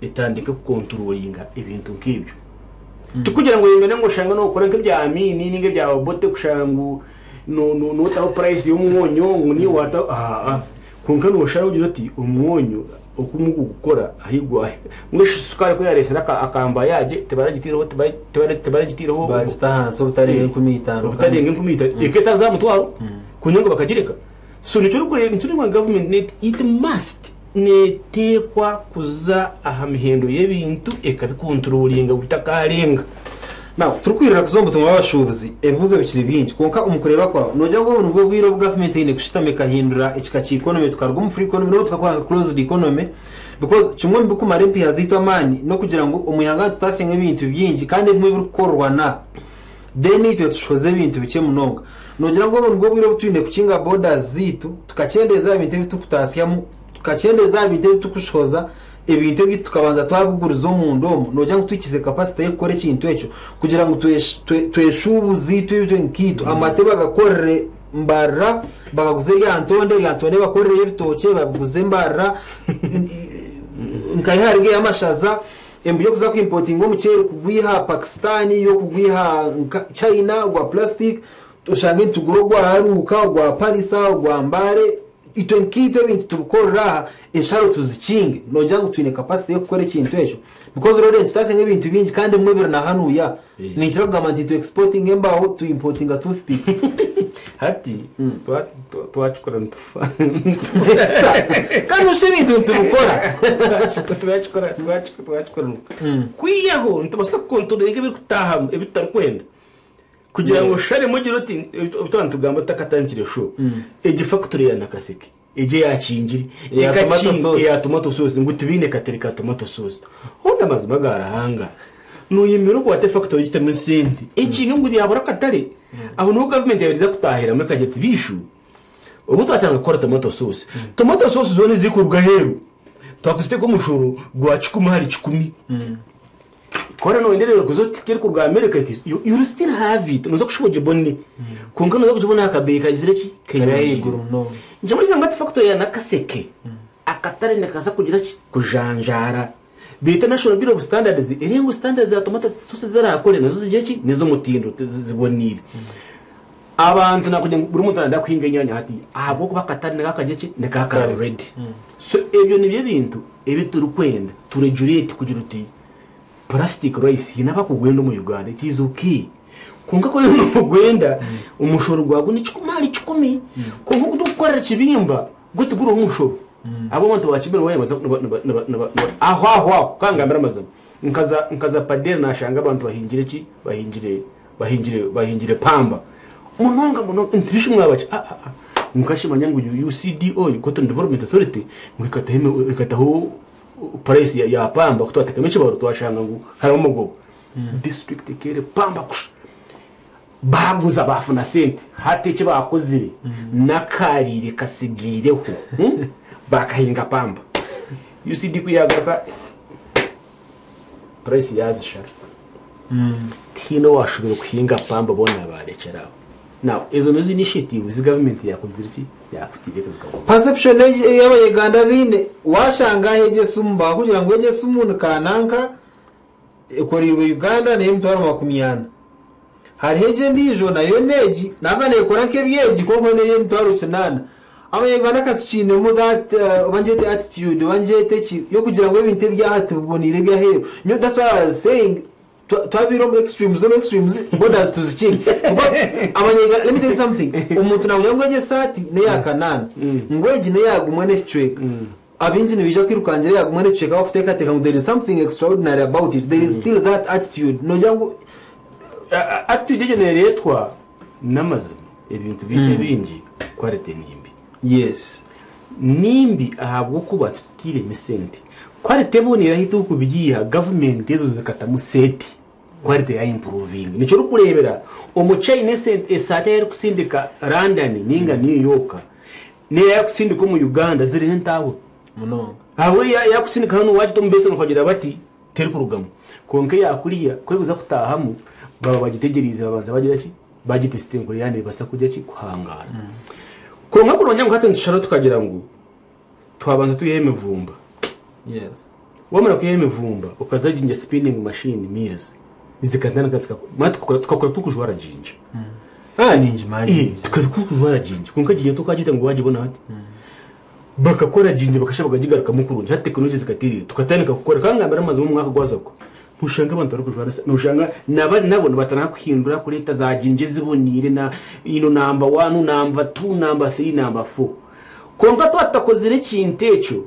etandike kukonturolinga ebintu nk'ebyo. Tikugira ngu oyengane ngu oshange nokora nk'ebya Amini ninga ebya Obote kushanga ngu no no notaho price y'omwonyo ngu niiwe wataho aa kwonka nosharaho ogire oti omwonyo Oku mukugukora ahi gwahika. Mbwenu shi sukaari ku yaareetsire akambayage tibaragitaireho tibaragitaireho Baagita ahansi obutarenga 5000. Obutarenga 5000 eka etaza aha mutwaro kugira ngu bakagireka. So nikyo orikureeba nikyo orikureeba ngu gavumenti it must neeteekwa kuza aha mihendo y'ebintu ekabikonturoringa bitakarenga. Now, turikwirira kuza omu butumwa bw'abashuubuzi, ebibuuzo bikiri bingi. Kwonka omu kureeba kwawe, noogira ngu obu nibwo bwire obu gavumenti eine kushutama ekahindura ekika kya economy tukaruga omu free economy n'obu tukakora nka closed economy? Because kimwe omu birikumara empiiha zaitu amaani n'okugira ngu omu ihanga nitutaasyamu ebintu bingi kandi ebimwe ebirikukorwa na then itwe tushohoze ebintu bikye munonga. Noogira ngu obu nibwo bwire obu twine kukinga borders zaitu tukakyendeeza aha bintu ebi turikutaasyamu, tukakyendeeza aha bintu ebi turikushohoza Ebintu ebi tukabanza twabiguriza omunda omu, noogira ngu tuhikize capacity y'okukora ekintu ekyo kugira ngu tweshuubuze itwe itwe nkaitwe, amate bagakorere Mbarara bakaguza eryantonde, eryantonde bakorereyo ebitookye babiguza Mbarara nkahi hariga ey'amashaza embu y'okuza kwimpotinga omuceeri kugwiha Pakistan y'okugwiha nka China ogwa plastic oshange nitugura ogwa Aruuka ogwa Parisa ogwa Mbale itwe nkaitwe ebintu tubikorera aha ensharo tuzikinge noogira ngu twine capacity y'okukora ekintu ekyo because already nitutaasya nk'ebintu bingi kandi ebimwe biri na hanuya ninkira kugamba nti tu exportinga embaho tu importinga toothpicks. Hati twakikora nitufa. Kandi noshusha ebintu nitubikora. Twakikora twakikora kwihaho nitubaasa kukontrolinga ebirikutaahamu ebi tutarikwenda kugira ngu osharemu ogire oti ebi twaba nitugamba tutakatandikire show egi factory ya Nakaseke egi eyakingire Eya tomato sauce. Eya tomato sauce ngu tibaine katare ka tomato sauce hoona amazima ga Ruhanga noyemera okwate factory ogitemu esente ekinga ngu yabura akatare aho niho gavumenti yabaire eza kutahiramu ekagira eti biishu obu twatandika kukora tomato sauce tomato sauce zoona ezikuruga aheeru twakuziteeka omushoro gwa kikumi ahari kikumi Ku noyenda erikuza oti erikuruga America it is you will still have it noza kushuba ogibone kwonka noza kugibona aha kabeeyi kagizire ki Kari ahaiguru munonga. Nikimanyisa ngu hati factory ya Nakaseke akatare nikaza kugira ki kujanjaara beitu National Bureau of Standards ereebe ngu standards za tomato sauce ezirakore nazo zigire ki nez'omutindo ziboniire. Abantu nakugira ngu buri muntu nayenda kuhinga enyanya hati ahabw'okuba akatare nikakagira ki nikakari ready so ebyo nibyo ebintu ebi turikwenda tu regulate kugira oti Plastic rice haine abakugwenda omu Uganda it is ok kwonka ku oriyo nogwenda omushoro gwagwo ni kikumi ahari kikumi kwonka ogu turikukorera kibimba gwo tiguriho mushoro ahabw'okuba abantu ba kibimba nibo aho aho aho ka ngambire amazima nkaza nkaza Pader nashanga abantu bahingire ki bahingire bahingire bahingire pamba munonga munonga nti bishi mwabaki ah ah ah nkashimanya ngu UCDO Cotton Development Authority ngu ekataho ekataho Price ya pamba ku twateekamu ekibaro twashanga ngu harimu omugobo. District ekeera epamba kusha. Baaguza baafuna sente. Hati eki baakozire n'akaabaire katsigaireho baakahinga pamba. UCD ku yaagaruka price yaazishara. Tihaine owaashubire kuhinga pamba boona baarekyera aho. Now ezo nizo initiative ezi gavumenti yakozire ki? Yakutiire zikaguma. Perception egi ei Abanyarwanda baine, washanga aha egi esimu bakakugira ngu egi esimu ni kananka ekoreirwe Uganda ney'emitwaro 40. Hariho egi endiijo nayo n'egi naza neekora nk'ebyegi kwonka yo ney'emitwaro 8. Abanyarwanda ka tukiinemu that oba ngyete attitude oba ngyete ki y'okugira ngu ebintu ebyaha tibiboniire eby'aheeru. Nyowe that's why I was saying Twabaire omu extremes omu extremes borders tuzikinge because abanyarwanda let me tell you something omuntu nakugira ngu egi esaati neya kanaana ngu egi neya gumwe n'ekicweka abaingi nibaija kwirukangira eya gumwe n'ekicweka bakuteekateeka ngu there is something extraordinary about it there is still that attitude nogira ngu Attitude egyo neereetwa n'amazima ebintu byaitu ebingi quality ni mbi. Yes. Nimbi ahabw'okuba titutairemu esente. Quality eboniire ahu turikubyiha gavumenti ezo zikatamu sente quality ya improvinga. Nikyo orikureebera omuchaina esente esaati ei arikusindika London ninga New York n'ei arikusindika omu Uganda ziriho entahuro. Munonga. Ahabw'okuba ei arikusindika hanu waagita omu beeseni okagira bati terikurugamu. Kwonka eya kuriya ku erikuza kutaahamu baba bagitegyereize babanza bagira ki? Bagitesitinga kureba yaaba neebaasa kugira ki? Kuhangaara. Kwonka kurungi ngu hati nitusharaho tukagira ngu twabanza twihayo emivumba. Yes. Wamara kwihayo emivumba okaza Jinja spinning machine mills zikatandika zikakora. Manya tukakora tukakora turikujwara jinja. Ah ningimanya Eh, jinja. tukaba turikujwara jinja kwonka jinja tokagyeta ngu wagibona hati. Bakakora jinja bakashusha bakagigarukamu kurungi hati tekinologi zikateerire tukatandika kukora kandi ngambire amazima omu mwaka gwaza kuhwa noshanga abantu barikujwara noshanga nabari nabo nibatandika kuhindura kureeta za jinja eziboniire na ino namba wani namba tu namba thiri namba fo kwonka twaba tutakozire ekintu ekyo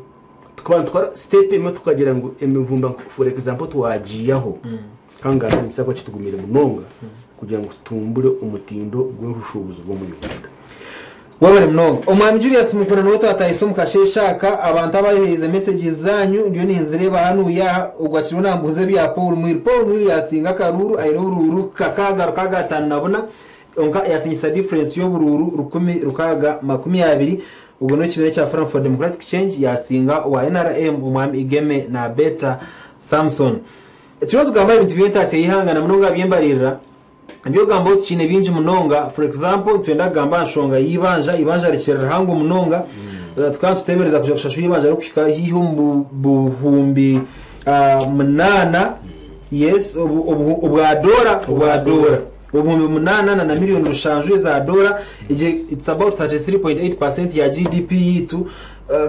tukaba nitutwara sitepu emwe tukagira ngu emivumba for example twagiihaho kandi ngambire nikiza kuba kitugumire munonga kugira ngu tutumbure omutindo gw'obushuubuzi bw'omu Uganda. Webale munonga. Omwami Julius Mukuna niwe twatahisa omu kasheeshe aka. Abantu abayohereize messages zanyu ndiyo ninzireeba hanuya aha. Ogwo akiriho nambuuza ebya Paul Mwiru. Paul Mwiru yasinga akaruuru aine oburuuru kakaaga rukaaga ataano na buna kwonka yasingisa difference y'oburuuru 1620. Ogwo n'owekibiina ekya Forum for Democratic Change yasinga owa NRM Omwami Igeme Nabeta Samson. Turiyo nitugamba aha bintu by'entaasya y'eihanga na munonga aha by'embaririra. Eby'okugambaho tukiine bingi munonga. For example, nitwenda kugamba aha nshonga y'eibanja. Eibanja rikiri rihango munonga. Tukaba nituteebereza kuja kushashura eibanja ririkuhika haihi omu buhumbi munaana, yes, obwa doora, obwa doora. 8,000 na milioni 7 eza doora. Egyo it's about 33.8% ya GDP yaitu.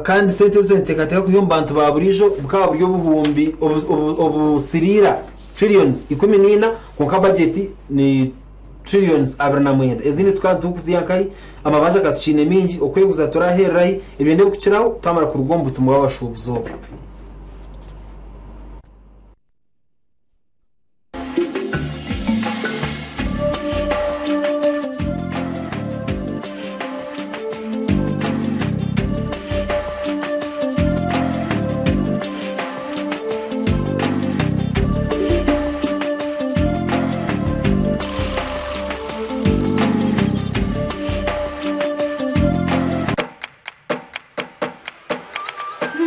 Kandi sente ezi nituteekateeka kwiha omu bantu ba buriijo bukaba buri obuhumbi obusiriira trillions 14, kwonka budget ni trillions 29. Ezindi tukaba nitukuziiha nkahi? Amabanja gatukiine mingi, okweguza turahererahi? Ebyo n'ebikukiraho twamara kuruga omu butumwa bw'abashuubuzi obu.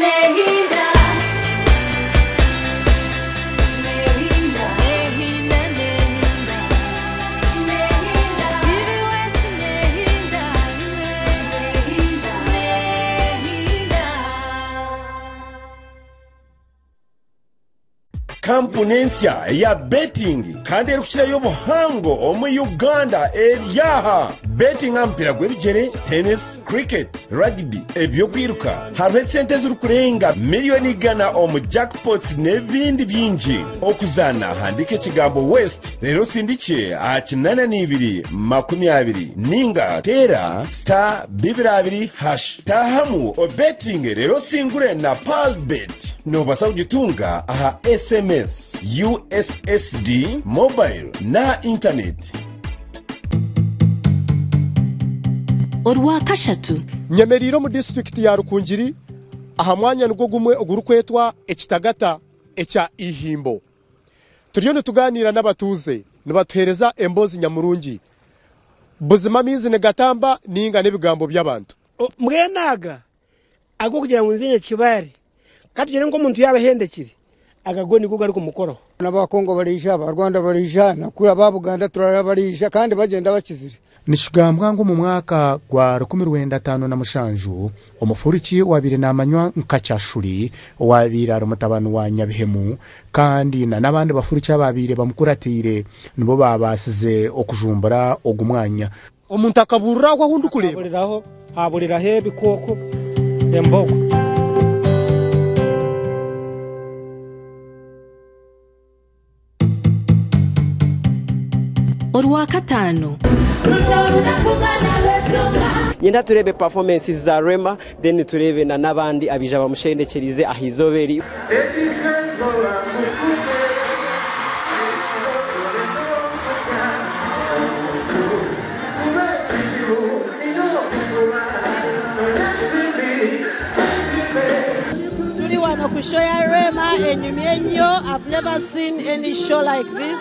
Nehinda. Nehinda. Nehinda, nehinda. Nehinda. Nehinda. Nehinda. Nehinda. Kampuni ensya eya betting kandi erikukirayo obuhango omu Uganda eri aha. Betting aha mupiira gw'ebigyere, tennis, cricket, rugby, eby'okwiruka, hariho esente ezirikurenga miliyoni 100 omu jackpots n'ebindi bingi. Okuzaana handiika ekigambo West reero osindikye aha 8220 ninga teera star 22 hash. Taahamu obetinge reero osingure na Pearlbet. Noobaasa kugitunga aha SMS, USSD, mobile n'aha intaneti. Orwakashatu. Nyemereire omu disiturikiti ya Rukungiri aha mwanya nigwo gumwe ogurikwetwa ekitagata ekya Ihimbo. Turiyo nitugaaniira n'abatuuze nibatuheereza emboozi nyamurungi. Buzima amaizi nigatamba ninga n'ebigambo by'abantu? Mbwenu aga ag'okugira ngu nze Nyakibare, ka tugire nk'omuntu yaaba ahendekire, aga go nigo garikumukoraho. N'Abakongo bariija, Abarwanda bariija, na kuri aba Buganda turara bariija kandi bagyenda bakizire. Nikigambwa ngu omu mwaka gwa 1957, omufuruki owaabaire naamanywa nka Kyashuri, owaabaire ari mutabani wa Nyabihemu, kandi na n'abandi bafuruki abaabaire bamukuratiire nibo baabaasize okujumbura ogu mwanya. Omuntu akaburira aho ahu ndikureeba. Akaburiraho, haaburiraho ebikooko, embogo. Orwakataano. Nyenda tureebe performances za Rema, then tureebe na n'abandi abaija bamushendekyerize aha izooba eri. Tuli wano ku show ya Rema enyumye nnyo. I've never seen any show like this.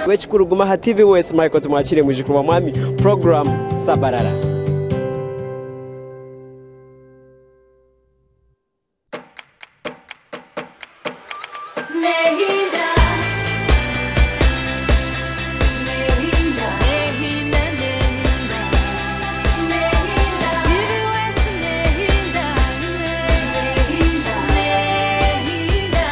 Wekikuru guma aha TV West, Michael Tumwakire mwijukuru wa mwami, program Sabarara. Nehinda. Nehinda. Nehinda, nehinda. Nehinda. Nehinda. Nehinda. Nehinda.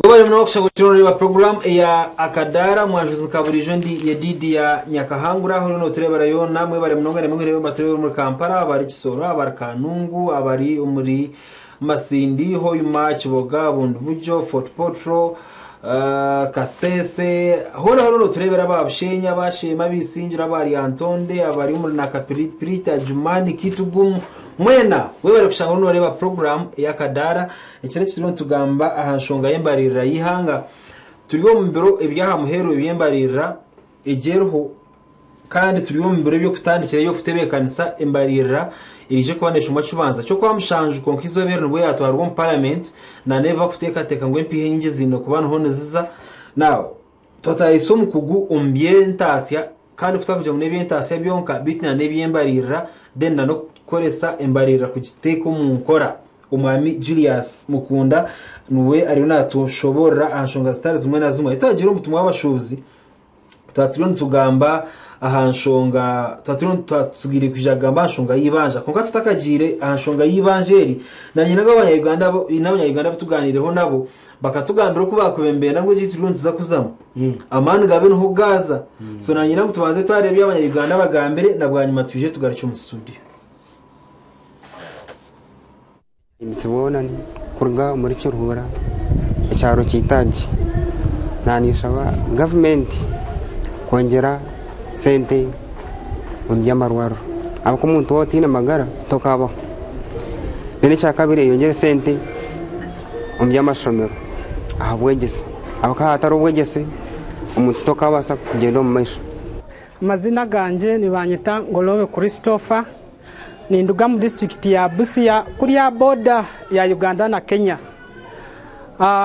Webale munonga kushanga okiriyo noreeba program eya Akadaara mwanjuzi nka buriijo ndi Yedidia Nyakahangura ahu oriyo notureebera yoona mwebale munonga namwe mwine batureebera omuri Kampala abari Kisoro abari Kanungu abari omuri Masindi Hoima Kiboga Bundibugyo Fort Portal uh, Kasese hoona hoona notureebera aba Bushenyi aba Sheema Abisingiro aba Lyantonde abari omuri Nakapiripiriti Adjumani Kitgum mwena webale kushanga oriyo noreeba program eya Akadaara Ekiro eki turiyo nitugamba aha nshonga y'embaririra y'eihanga. Turi omu biro eby'aha muheru eby'embaririra egi eriho kandi turi omu biro eby'okutandikira eby'okutebeekanisa embaririra eriije kuba neeshomwa kibanza ky'Okwamushanju kwonka eizooba eri nibwo yaatwarwa omu paramenti na neeva kuteekateeka ngu empiiha enyingi ziine kuba niho niziza. Now, twataahiise omukugu omu by'entaasya kandi ku twakugira ngu n'eby'entaasya byonka beitu na n'eby'embaririra then na n'okukoresa embaririra kugiteeka omu nkora. Omwami Julius Mukunda niwe ariyo natushoboorora aha nshonga zitari zimwe na zimwe. Twagiire omu butumwa bw'abashuubuzi twaba turiyo nitugamba aha nshonga twaba turiyo twatutsigaire kwija kugamba aha nshonga y'eibanja kwonka tutakagiire aha nshonga y'eibanja eri nanye nabo abanya-Uganda abo n'abanya-Uganda abu tugaaniireho nabo bakatugambira oku baakuba ngu egi turiyo nituza kuzamu amaani gabe niho gaaza so nanye ngu tubanze twareeba ebi abanya-Uganda bagambire na bwanyima twije tugarukye omu studio. Nitubonani kuruga omuri Kiruhura ekyaro ky'eitaagi naanishaba gavumenti kwongyera sente omu by'amarwariro ahabw'okuba omuntu waaba otaine magara tokaabaho. Then ekyakabiri eyongyere sente omu by'amashomero aha bwegyese ahabw'okuba hatariho obwegyese omuntu tokaabaasa kugyenda omu maisho. Amazina gangye nibanyeta Ngolobe Christopher ninduga mu disitulikiti ya Busia kuriya border ya Uganda na Kenya.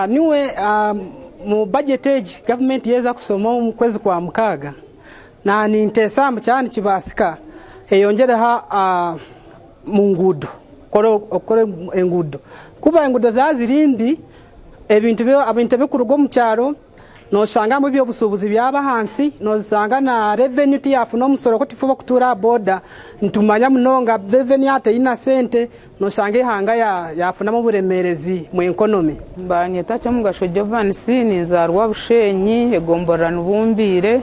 Niwe mu budget egi gavumenti yeza kusoma omu kwezi kwa mukaaga na ninteesa mbu kyaba nikibaasika eyongyereho mu nguudo okukora enguudo kuba enguudo zaaba ziri mbi ebintu ebintu ebikuruga omu kyaro nooshangamu eby'obushuubuzi byaba ahansi noosanga na revenue tiyafuna omusoro ku tifuba okutuura aha boda nitumanya munonga revenue hati eine sente noshanga eihanga yafunamu oburemeerezi mu economy. Banyeta Kyomugasho Jovansi ninzaarwa Bushenyi egomborora Nibumbiire.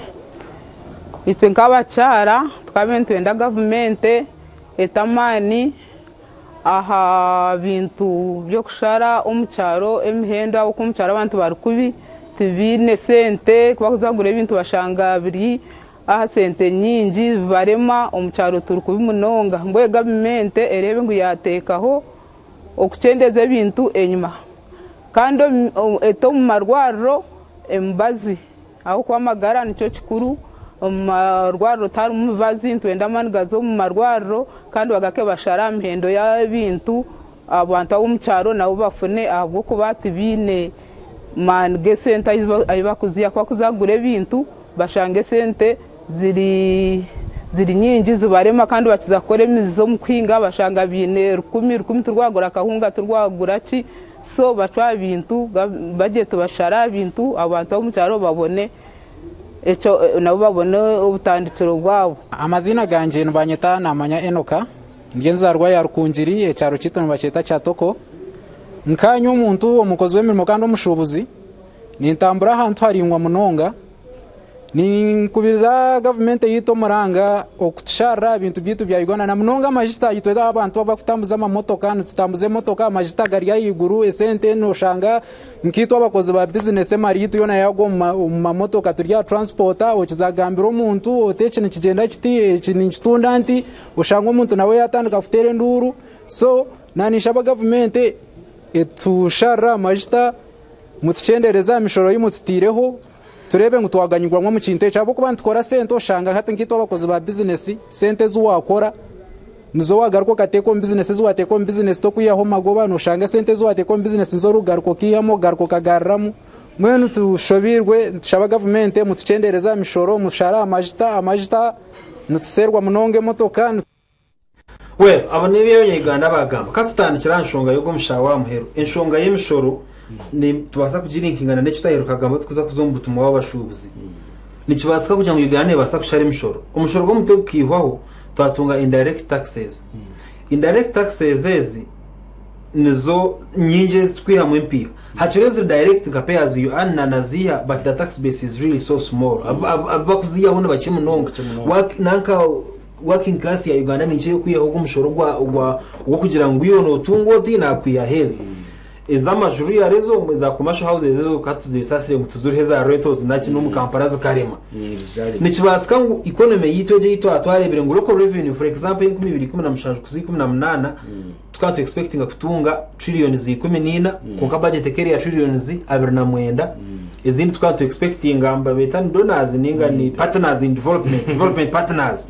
Itwe nk'abakyara tukaba nitwenda gavumenti ete amaani aha bintu by'okushara omu kyaro emihendo ahabw'okuba omu kyaro abantu bari kubi tibaine sente ku bakuza kugura ebintu bashanga biri aha sente nyingi bibarema omu kyaro turi kubi munonga mbwenu gavumenti ereebe ngu yaateekaho okukyendeza ebintu enyima kandi ete omu marwariro emibazi ahabw'okuba amagara nikyo kikuru omu marwariro tiharimu mibazi nitwenda amaani gaze omu marwariro kandi bagaruke bashare aha mihendo y'ebintu abantu ab'omu kyaro nabo bafune ahabw'okuba tibaine maani g'esente ahu bakuziiha ku bakuza kugura ebintu bashanga esente ziri ziri nyingi zibarema kandi bakiza kukora emizi omu kuhinga bashanga baine rukumi rukumi turwagura akahunga turwagura ki so bacwe aha bintu bagye tubashare aha bintu abantu ab'omu kyaro babone ekyo nabo babone obutandikiro bwabo. Amaziina gangye nibanyeta Namanya Enoka ndi enzarwa ya Rukungiri ekyaro kyaitu nibakyeta Kyatoko nkanye omuntu omukozi w'emirimo kandi omushuubuzi nintambura ahantu haraingwa munonga ninkubiriza gavumenti yaitu omuranga okutusharira ebintu byaitu bya Uganda na munonga amajita itwe abantu abakutambuza amamotoka nitutambuza emotoka amajita gari ahaiguru esente noshanga nkaitwe abakozi ba bizinesi emari yaitu yoona yagwa omu mamotoka turi aha transport okizagambira omuntu oti eki nikigyenda kiti eki ninkitunda nti oshanga omuntu nawe yatandika kuteera enduuru so naninshaba gavumenti etusharire amajita mutukyendereze aha mishoro ei mututaireho turebe ngu twaganyirwamu omu kintu ekyo ahabw'okuba nitukora sente oshanga hati nkaitwe abakozi ba bizinesi sente ezi wakora nizo wagaruka okateeka omu bizinesi ezi wateeka omu bizinesi tokwihaho magoba noshanga sente ezi wateeka omu bizinesi nizo orikugaruka okaihamu ogaruka okagaruramu mbwenu tushobeirwe nitushaba gavumenti mutukyendereze aha mishoro mushare amajita amajita nituseerwa munonga emotoka. Well, abo n'ebi abanya-Uganda bagamba. Ka tutandikire aha nshonga y'ogwo omushaho wa muheru. Enshonga y'emishoro nitubaasa kugirinkinga na n'eki twaheruka kugamba turikuza kuza omu butumwa bw'abashuubuzi. Nikibaasika kugira ngu Uganda neebaasa kushara emishoro. Omushoro gw'omutwe gukaihwaho twatunga indirect taxes. Indirect taxes ezi Nizo nyingi ezi tukwihamu empiiha. Hakiriho eziri direct nka pay as you earn na naziiha but the tax base is really so small. Abu bakuziihaho ni bakye munonga. Work nanka working class ya Uganda ni nkye ey'okwihaho ogu omushoro ogwa ogwa ogw'okugira ngu iwe nootunga oti naakwihaho ezi. Ez'amaju real ezo eza commercial houses ezo ka tuzeesaasire ngu tiziriho eza rentals naki n'omu Kampala zikarema. Nikibaasika ngu economy yaitu egi ei twarebire ngu local revenue for example enkumi ibiri ikumi na mushanju kuza ikumi na munaana tukaba tu expectinga kutunga trillions 14 kwonka budget ekaba eri ya trillions 29. Ezindi tukaba tu expectinga nibabeeta ni donors ninga ni partners in development, development partners.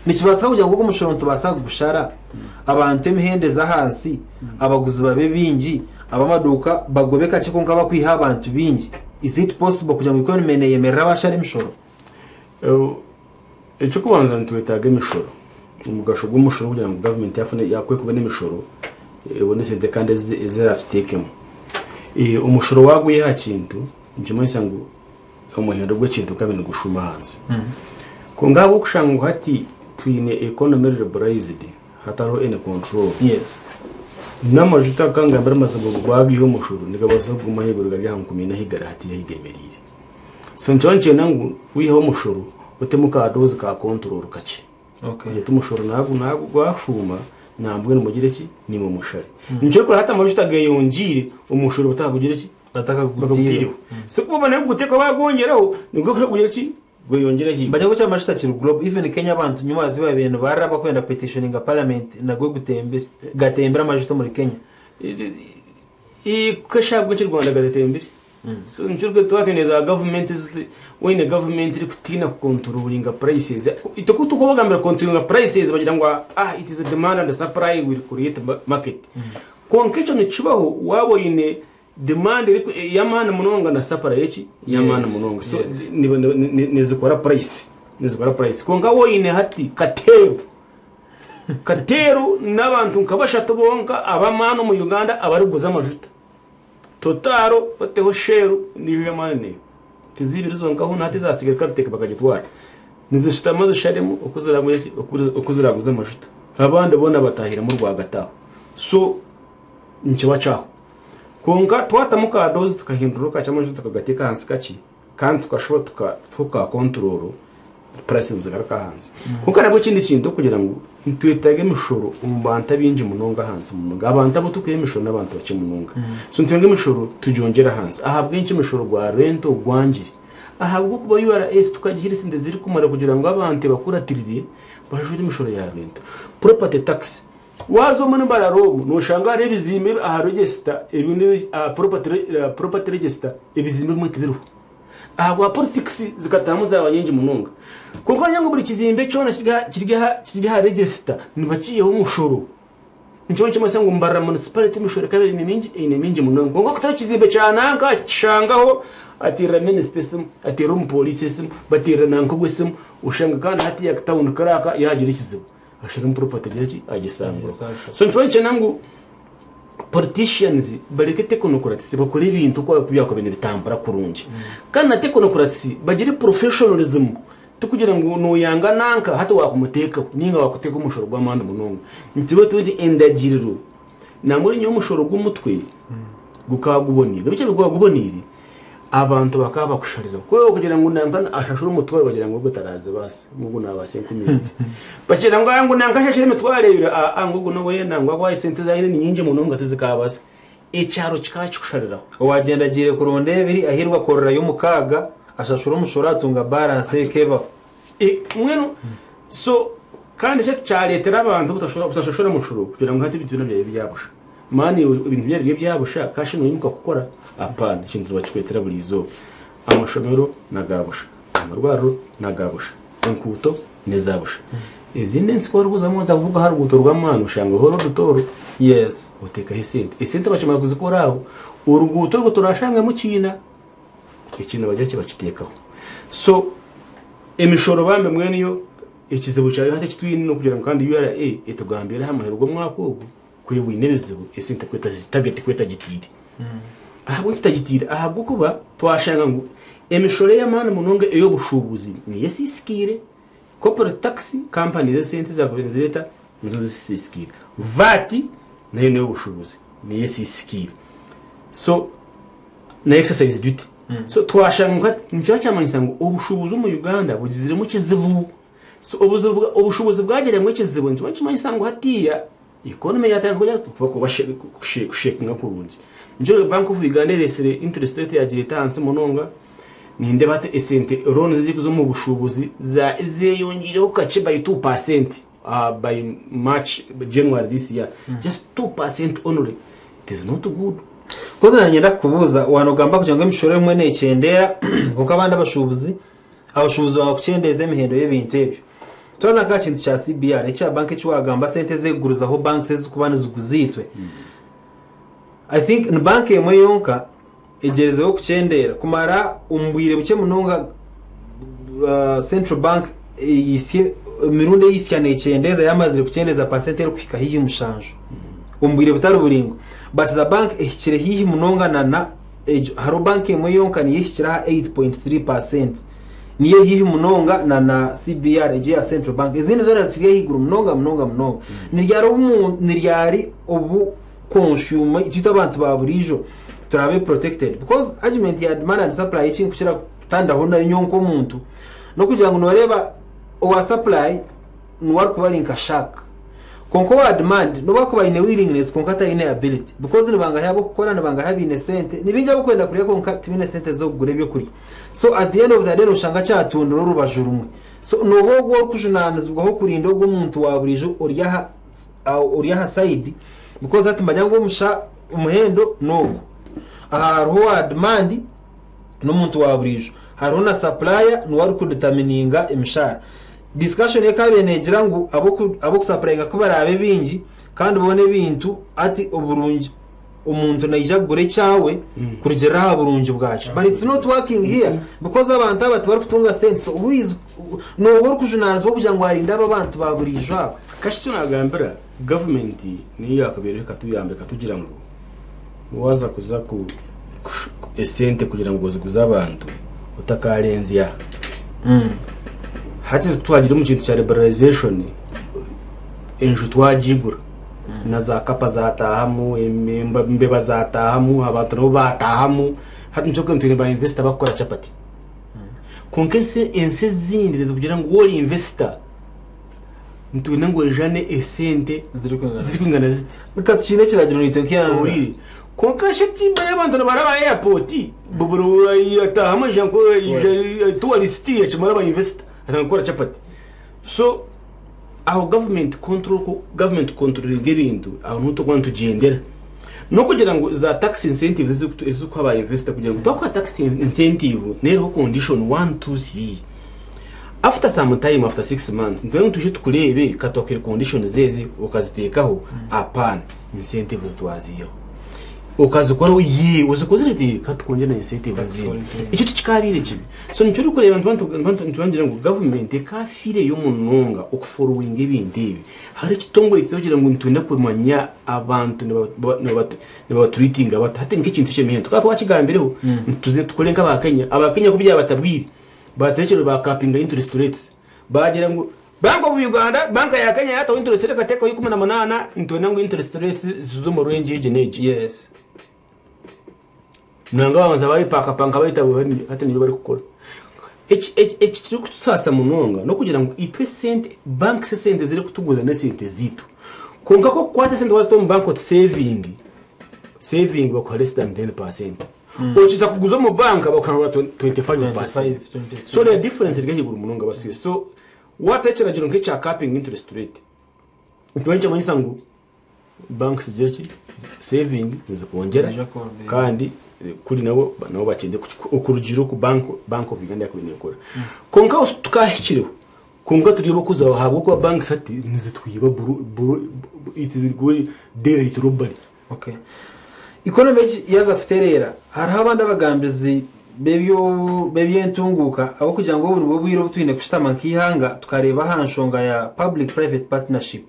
Nikibaasika kugira ngu ogu omushoro nitubaasa kugushara abantu emihendo eze ahansi, abaguzi babe baingi, ab'amaduuka bagobe kakye kwonka bakwihe abantu baingi. Is it possible kugira ngu economy neeyemerera baashara emishoro? Eky'okubanza nitwetaaga emishoro. Omugasho gw'omushoro kugira ngu gavumenti yafuna yakwe kubona emishoro ebone esente kandi ezi eratuteekemu. Omushoro waagwiha aha kintu nikimanyisa ngu omuhendo gw'ekintu gukaba nigushuuma ahansi. Kwonka ahabw'okushanga ngu hati twine economy eri liberalized hatariho any control, n'amajuta kangambire amazima obu gwagwiha omushoro nigabaasa kuguma ahaiguru gari aha nkumi ina ahi gari hati ahi gemereire. So nikyo nikyenda ngu wiiheho omushoro otemu ka doozi ka control kakye. Kugira oti omushoro nagu nagu gwashuuma nambwenu mugire ki nimwe mushare. Nikyo orikureeba hati amajuta geyongiire omushoro batakagugira ki bakagutaireho. So ku bamara kuguteekaho bagwongyeraho nibwo gugira ki gweyongyera ahaiguru. Manya ngu eky'amajuta kiri global even Kenya abantu nyuma ahazibu babaire nibarira bakwenda petitioninga parliament nagwe gutembire gatembire amajuta omuri Kenya. Ku ahabw'enki Rwanda gatatembire? So nikyo twaba twine za gavumenti ezi waine gavumenti erikutiina kukonturoringa prices itwe ku turikubagambira kukonturoringa prices bagira ngu ah it is demand and supply will create market kwonka ekyo nikibaho waaba oine demand y'amaani munonga na supply eki y'amaani munonga so nizikora price nizikora price kwonka waaba oine hati kateeru kateeru n'abantu nka bashatu bonka ab'amaani omu Uganda abarikuguza amajuta. Totaaro oteho Shell endiijo ey'amaani neyo. Tiziibiri zonka hoona hati ezaatsigire Caltech bakagitwara. Nizishutama zisharemu oku ziraaguze amajuta. Abandi boona bataahiremu rwagati aho. So nikiba kyaho. Kwonka twatamu ka doozi tukahindura kakye amajuta tukagateeka ahansi kakye kandi tukashuba tukataho ka control, price nizigaruka ahansi. Kwonka nabwo ekindi kintu okugira ngu nitwetaaga emishoro omu bantu abaingi munonga ahansi munonga. Abantu abu turikuha emishoro n'abantu bakye munonga. So nitwenda emishoro tugyongyere ahansi. Ahabw'enki omushoro gwa rento gwangire? Ahabw'okuba URA tukagiha esente zirikumara kugira ngu abantu ebakuratirire bajure emishoro ya rento. Property tax, waaza omu Mbarara omu noshanga hariho ebizimbe aha register ebindi aha property register ebizimbe ebimwe tibiriho. Ahabwa politics zikatahamu zaba nyingi munonga. Kwonka wagira ngu buri kizimbe kyona kiri aha register nibakiihaho omushoro. Nikyo nikimanyisa ngu Mbarara municipality emishoro ekaba eri mingi eine mingi munonga. Kwonka kutaho ekizimbe kya nanka akishangaho ateerera minisita esimu, ateerera omupoliisi esimu, bateerera nanka ogwo esimu, oshanga kandi hati town clerk yaagira ekizibu. Asharamu property agire ki? Agisangura. So nituba nikyenda ngu politicians bareke technocrats bakore ebintu oku byakubaire nibitambura kurungi. Kandi na technocrats bagire professionalism tikugira ngu noyanga nanka hati wakumuteekaho ninga wakuteekaho omushoro gw'amaani munonga. Nituba twine endagiriro nangwa nyowe omushoro gw'omutwe gukaba guboneire. Nobu kyabaire gukaba guboneire Abantu bakaba bakusharira ku okugira ngu nanka ashashure omutwaro bagira ngu ogwo tarazibaasa ngu ogu nabaasa 2000. Bagira ngu ngu nanka ashashure emitwaro ebiri aa ngu ogu nawe nangwa ahu esente ezi aine ni nyingi munonga tizikabaasika. Ekyaro kikaba kikushariraho. Owagyenda agiire kuronda ebiri ahairwe akorerayo omukaaga ashashura omushoro atunga balance ekebaho. Mbwenu so kandi eki kyareetera abantu obutashashura mushoro kugira ngu hati ebintu byona byaba ebya busha. Mani iwe ebintu byaba biri ebya busha kashi noimuka kukora? Apana, ekintu nibakikwetera buri izooba. Amashomero n'aga busha, amarwariro n'aga busha, enkuuto n'eza busha. Ezindi ensi ku orikuzamu waza kuvuga aha ruguuto rw'amaani oshangaho road toll. Yes. Oteekaho esente. Esente bakimara kuzikora aho, oruguuto orwo torashangamu kiina. Ekiina bagira ki bakiteekaho. So emishoro bambi mbwenu yo ekizibu kyayo hati eki twine n'okugira ngu kandi URA etugambire aha muheru gw'omwaka ogu ku bwine ebizibu esente ku target ku etagitiire. Ahabw'enki etagitiire? Ahabw'okuba twashanga ngu emishoro ey'amaani munonga ey'obushuubuzi niyo esiisikaire, corporate tax companies esente ezi zaakubaire nizireeta nizo zisiisikaire, VAT nayo n'ey'obushuubuzi. Niyo esiisikiire. So na exercise duty. So twashanga ngu hati nikiba kyamanyisa ngu obushuubuzi omu Uganda bugiziremu ekizibu. So obuzibu bwa- obushuubuzi bwagiramu ekizibu nikiba nikimanyisa ngu hatiiya economy yatandika kugira kuba kuba kushekinga kurungi. Nikyo Bank of Uganda ereetsire interest rate yagireeta ahansi munonga. Nindeeba hati esente loans ezirikuza omu bushuubuzi za zeyongiireho kakye by 2% by March January this year. Just 2% only. It is not good. Kozi nanyenda kukubuuza wanogamba kugira ngu emishoro emwe nekyendeera kwonka abandi abashuubuzi abashuubuzi banga kukyendeeza emihendo y'ebintu ebyo. Twaza nka aha kintu kya CBR ekya bank eki wagamba sente ezekugurizaho banks ezikuba niziguza itwe. I think ni bank emwe yonka egyerizeho kukyendeera kumara omu bwire bukye munonga Central Bank eyisye emirundi eyisya nekyendeeza yamazire kukyendeeza pasenti erikuhika haihi mushanju omu bwire butari buraingwa but the bank ehikire haihi munonga na egyo hariho bank emwe yonka niyo ehikire aha 8.3% niyo eri haihi munonga na CBR egyo eya Central Bank ezindi zoona zikiri ahaiguru munonga munonga munonga. Ni ryari obu consumer itwe abantu ba buriijo turaabe protected because argument ya demand and supply ekinkukira kutandaho nayo nyowe nk'omuntu n'okugira ngu nooreeba owa supply niwe arikuba ari nka shark kwonka owa demand n'obu akuba aine willingness kwonka taine ability because nibangahi ab'okukora nibangahi abaine sente nibaingi ab'okwenda kurya kwonka tibaine sente z'okugura ebyokurya so at the end of the day noshanga kyatundira orubaju rumwe so nooba ogwo orikujunaanizibwaho kurinda ogwo omuntu wa buriijo ori aha ori aha sayidi because hati manya ngu omusha omuhendo n'ogu. Aha hariho owa demand n'omuntu wa buriijo. Hariho na supplier niwe arikuditamininga emishara. Discussion ekaabaire neegira ngu ab'okusapurayinga ku baraabe baingi kandi boona ebintu hati oburungi omuntu naija kugura ekyawe kurugiirira aha burungi bwakyo. But it's not working here because abantu aba tibarikutunga sente so who is nooha orikujunaanizibwa kugira ngu arinde aba abantu ba buriijo aba? Kashi eki nagambira gavumenti niyo yakubaire ekatuyamba ekatugira ngu waaza kuza ku esente kugira ngu oziguze abantu otakaarenzya. Hati twagira omu kintu kya liberalization enju twagigura na za kapa zataahamu, embeba zataahamu, abantu nabo baataahamu. Hati nikyo orikureeba twine ba investor barikukora chapati. Kwonka ensi ezindi nizikugira ngu waaba ori investor nitwenda ngu oijane esente zirikwingana ziti. Reka tukiine ekiragiro naitwe nk'eihanga. Ohuriire? Kwonka shi timanya abantu nibaraba aha airport buri ataahamu aija nko aija tourist akimara aba investor atandika kukora chapati. So aho government control ku government kukontrolinga ebintu aho niho turikuba nitugyendera. N'okugira ngu za tax incentives ezirikuha ba investor kugira ngu twakuha tax incentive neeriho condition one, two, three. After some time after 6 months nitwenda ngu twije tukureebe ka twakuhaire conditions ezi okaziteekaho apaana incentives twaziihaho. Okazikoraho yee ozikozire oti ka tukwongyere na incentives ezindi. Ekyo tikikaabaire kibi. So nikyo orikureeba nituba nitugira ngu government ekaafiireyo munonga okuforowinga ebintu ebi. Hariho ekitongore ekirikugira ngu nitwenda kumanya abantu nibabaturiitinga bata. Hati nk'ekintu eky'emihendo tukaba twakigambireho nituze tukore nk'aba Kenya. Aba Kenya ku byabatabwire Baatekyerwe baakapinga interest rates baagira ngu Bank of Uganda, banka ya Kenya yaataho interest rate ekateekaho 18, nitwenda ngu interest rates zize omu range egi n'egi. Yes. Nangwa baabanza baayepankapanka baita hati nibyo barikukora. Eki eki ekirikutusaasa munonga n'okugira ngu itwe esente, banks esente ezirikutuguza n'esente zaitu. Kwonka ku orikukwata esente waazita omu banka oti saving, saving bakuha less than 10%. Okiza kuguza omu banka bakuha 25%. So the difference eri ahaiguru munonga baswire. So wataho ekiragiro nk'ekya capping interest rate, nikiba nikimanyisa ngu banks zigire ki? Saving nizikwongyera kandi kuri nabo nabo bakyende okurugiirira oku bank bank of Uganda yakubaire nekora. Kwonka aho tukaahikireho, kwonka turi ab'okuzaho ahabw'okuba banks hati nizitwiba buru buru it is daylight robbery. Okay. Economy egi yaaza kutereera, hariho abandi abagambizi b'ebyentunguuka abarikugira ngu obu nibwo bwire obu twine kushutama nk'eihanga tukareeba aha nshonga ya public private partnership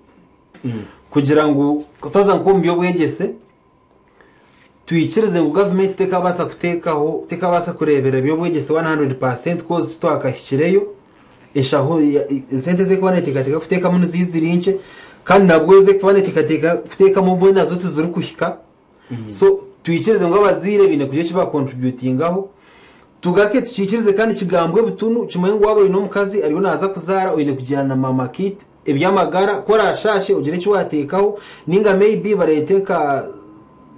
kugira ngu twaza nk'omu by'obwegyese twikirize ngu gavumenti tekabaasa kuteekaho tekabaasa kureeberera eby'obwegyese 100% kozi titwakahikireyo. Enshaho esente ezi erikuba neeteekateeka kuteekamu niziija ziri nkye kandi nabwo ezi erikuba neeteekateeka kuteekamu obumwe nazo tizirikuhika. So twikirize ngu abazaire baine kugira eki bakontributingaho. Tugaruke tukiikirize kandi kigambwe butunu kimwe ngu waaba oine omukazi ariyo naaza kuzaara oine kugira na mama kit eby'amagara ku oraashaashe ogire eki waateekaho ninga maybe bareete nka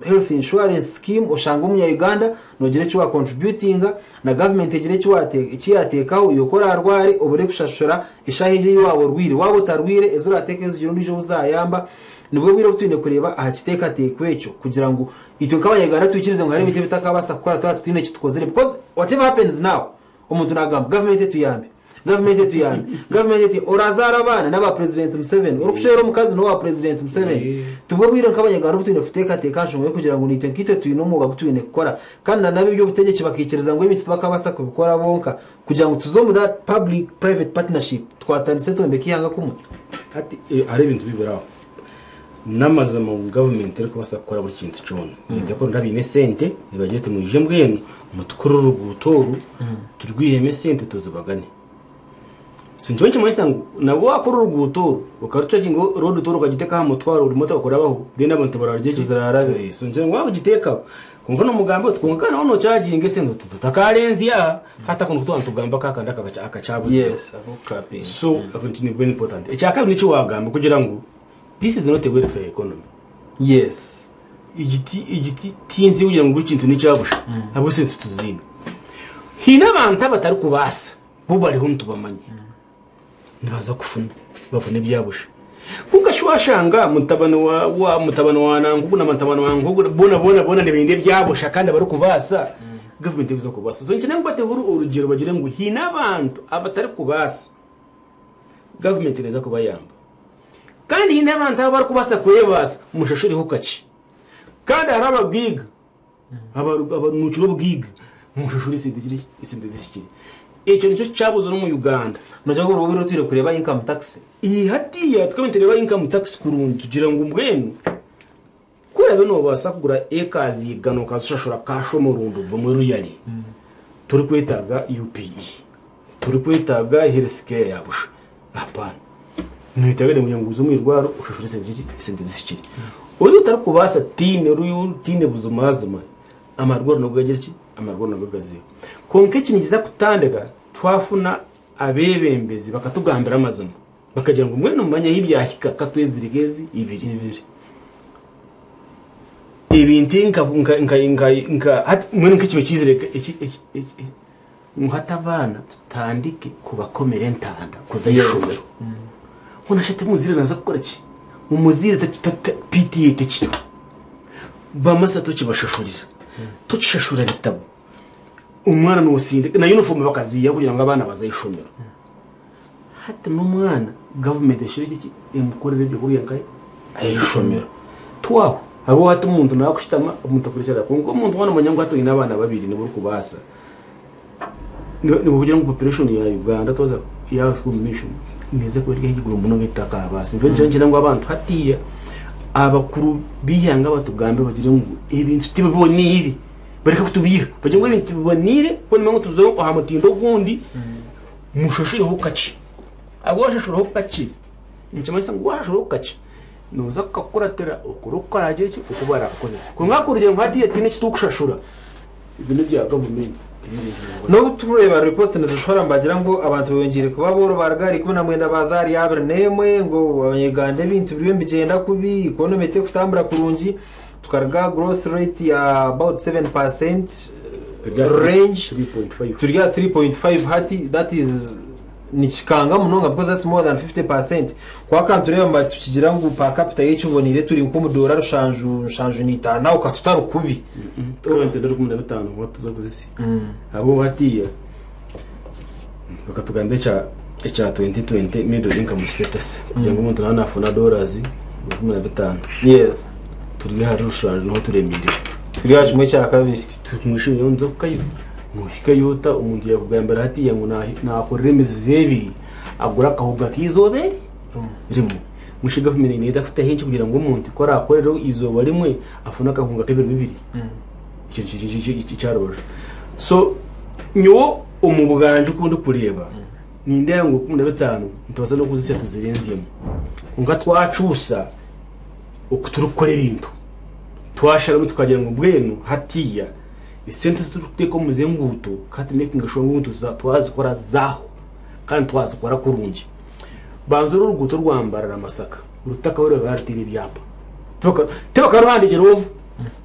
health insurance scheme oshange omunya Uganda noogira eki wakontributinga na gavumenti egire eki wate eki yaateekaho iwe ku oraarware obure kushashura eshaaha egyo ei waaba orwaire. Waaba otarwaire ezi oraateekeho zigire ondiijo ou zaayamba. Nibwo bwire obu twine kureeba aha kiteekateeko ekyo kugira ngu Itwe nk'abanyarwanda twikirize ngu hariho ebintu ebi tutakabaasa kukora twaba tutaine eki tukozire because whatever happens now omuntu nagamba gavumenti etuyambe, gavumenti etuyambe, gavumenti etuyambe. Orazaara abaana n'aba president Museveni, orikushwera omukazi n'owa president Museveni. Tibwo bwire nk'abanyarwanda obu twine kuteekateeka aha nshonga y'okugira ngu naitwe nkaitwe twine omwoga ogu twine kukora kandi na n'ab'eby'obutegyeki bakaikiriza ngu ebintu tibakabaasa kubikora bonka kugira ngu tuze omu that public private partnership tukwatanise twombeke eihanga kumwe. Hati hariho ebintu bibiri aho. N'amazima ngu gavumenti terikubaasa kukora buri kintu kyona. Neija kuba abaine esente ebagira eti mwije mbwenu mutukore oruguuto oru turwihemu esente tuzibagane. So nikyo nikimanyisa ngu nabwo waakora oruguuto oru okarucwa ngu roodi tour okagiteeka aha mutwaro buri motoka kurabaho then abantu bararugye ki? Zirarabe. So nikyo ngu waakugiteekaho kwonka n'omugambi oti kwonka nawe nookyaginga esente oti tutakaarenzya aha hati ako niko twaba nitugamba ka akandi akakyabuzire. Yes, ak'okukapinga. So ni very important. Ekyakabiri n'eki waagamba kugira ngu This is not a welfare economy. Yes. Egi egi ti nsi kugira ngu buri kintu n'ekyabusha ahabw'okuba esente tituziine. Haine abantu abatarikubaasa bo bariho nitubamanya nibaza kufuna bafune ebyabusha. Kwonka shi washanga mutabani wa wa mutabani wa nanka ogu na mutabani wa nanka ogu boona boona boona nibenda ebyabusha kandi abarikubaasa gavumenti terikuza kubaasa. So niinyenda ngu bateho orugyero bagire ngu haine abantu abatarikubaasa gavumenti neeza kubayamba. Kandi haine abantu abarikubaasa kwebaasa mushashureho kakye. Kandi hariho abagaiga abanuukire obugaiga mushashure esente ziri esente zihikire. Ekyo nikyo kyabuzire omu Uganda. Nogira ngu obu otwire kureeba income tax? Ii hatiiya tukaba nitureeba income tax kurungi tugira ngu mbwenu ku oraabe noobaasa kugura acres igana okazishashura cash omurundi gumwe ruyari, torikwetaaga UPE, torikwetaaga health care ya busha. Hapana. Noyetaaga kugira ngu oze omu irwariro oshashure esente ziki? Esente zihikire. Ori otarikubaasa tiine ori tiine buzimazima amarwariro nago gagire ki? Amarwariro nago gazeho. Kwonka eki nikiza kutandika twafuna abeebembezi bakatugambira amazima bakagira ngu mbwenu mumanye ahi byahika katwezirike ezi ibiri. Ebintu nka nka nka nka nka hati mbwenu nk'ekiba kiizire eki eki eki Ngu hati abaana tutandike kubakomera entanda kuza aha ishomero. Hoona shi hati omuzaire naaza kukora ki? Omuzaire PTA tekiriho, bamasa tokibashashurira, tokishashura bitabo, omwana noosindika na yunifoomu bakaziihaho kugira ngu abaana baze aha ishomero. Hati n'omwana gavumenti eshushe egye ki emukorere ebyokurya nkahe aha ishomero. Twaho hariho hati omuntu naakushutama omuntu akurekyera kwonka omuntu waaba noomanya ngu hati oine abaana babiri nibo orikubaasa. Nibagira ngu population ya Uganda twaza yaahika omu maisho neeza kuba eri ahaiguru munonga ei tutakaabaasa. Nikyo nikyo ngira ngu abantu hatiiya abakuru b'eihanga batugambe bagire ngu ebintu tibiboniire bareke kutubiiha bagire ngu ebintu tibiboniire ku nimanya ngu tuze aha mutindo ogundi mushashureho kakye. Ahabw'okuba washashuraho kakye nikimanyisa ngu waashashuraho kakye nooza kukakuratira okore oku karaagire ki oku baraakukozese. Kwonka kurugiirira ngu hatiiya tihaine eki turikushashura. Ebi n'ebya gavumenti. N'obu turikureeba reports nizishohora nibagira ngu abantu beyongyeire kuba abooro baruga ahari 19 baaza ahari 21 ngu abanyarwanda ebintu biriyo nibigyenda kubi economy terikutambura kurungi tukaruga aha growth rate ya about 7% range turi aha 3.5 hati that is Nikikanga munonga because that's more than 50% kwonka nitureeba mba tukigira ngu per capita y'ekiboniire turi nk'omu doora rushanju nshanju n'itaano aho ka tutari kubi. Tukaba nitwenda 15 ngu tuze kuzisya ahabw'okuba hatiiya bakatugambira ekya ekya 2020 middle income status kugira ngu omuntu naaba naafuna dollars 15. Yes. Turi ahari rushanju niho turemeirwe. Turi aha kimwe kya kabiri. Turikumwishimira ngu kukayo. Nohikayo ota omuntu yakugambira hatiiya ngu nakorera emizizi ebiri agure akahuga k'eizooba eri rimwe. Mbwenu shi gavumenti neija kutaho enki kugira ngu omuntu ku arakorere eizooba rimwe afune akahunga k'ebiro bibiri? Ekyo nikyo eky'aha rubaju. So nyowe omu bwangye oku ndikureeba nindeeba ngu 15 nitubaasa n'okuzitsya tuzirenzyemu kwonka twakyusa oku turikukora ebintu. Twasharamu tukagira ngu mbwenu hatiiya esente ezi turikuteeka omu z'enguuto ka tumekinge shuwa ngu enguuto twazikora zaaho kandi twazikora kurungi. Banza orore oruguuto orwa Mbarara Masaka rutakabaire bararutaire ebyapa. Tibakaruhandiikire ovu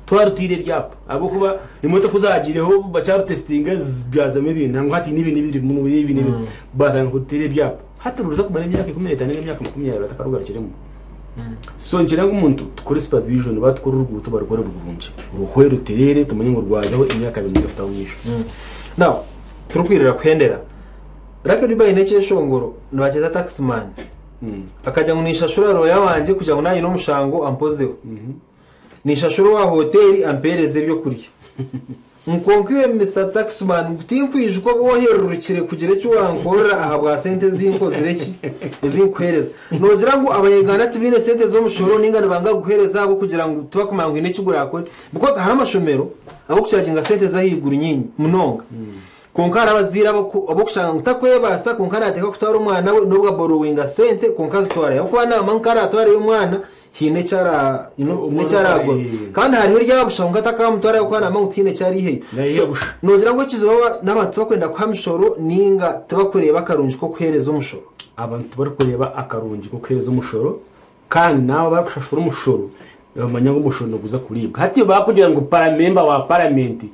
twarutaire ebyapa ahabw'okuba emotoka ku zaagiireho bakyarutesitinga byazamu ebintu nangwa hati haine ebindi ebirimu ebi n'ebi baatandika kuruteera ebyapa. Hati ruruza kumara emyaka 15 ninga emyaka 20 batakarugarukiremu. So nikyenda ngu omuntu tukore supervision batukora oruguuto barukore rurungi ruhwe rutereere tumanye ngu rwazaho emyaka abiri kutaho omu maisho. Now turikwirira kuhendera Lucky Dube aine ekyeshongoro nibakyeta tax man akagira ngu ninshashura lawyer wangye kugira ngu nanyine omushango ampozeho ninshashura owa hoteri ampereze ebyokurya Nkonka iwe Mister Taxman ngu tinkwijuka obu oherurukire kugira eki wankorera ahabwa sente ezi nkozire ki ezi nkuhereza. Nogira ngu abanya-Uganda tibaine sente z'omushoro ninga nibanga kuguhereza ahabw'okugira ngu tibakumanya ngu haine eki gurakore? Because hariho amashomero agokucharginga sente z'ahaiguru nyingi munonga kwonka hariho abazaire abokushanga ngu takwebaasa kwonka nateekwa kutwara omwana we n'obu aborrowinga sente kwonka azitwarayo ahabw'okuba namanya ngu ku aratwareyo omwana haine eki ara you know, haine eki aragura kandi hariho erya busha kwonka takamutwara ahabw'okuba naamanya ngu tihaine eki araiheyo. Naiha So, noogira ngu ekizibu aba n'abantu tibakwenda kuha mishoro ninga tibakureeba akarungi k'okuheereza omushoro? Abantu tibarikureeba akarungi k'okuheereza omushoro kandi n'abo abarikushashura omushoro nibamanya ngu omushoro niguza kuriibwa. Hati baakugira ngu memba wa paramenti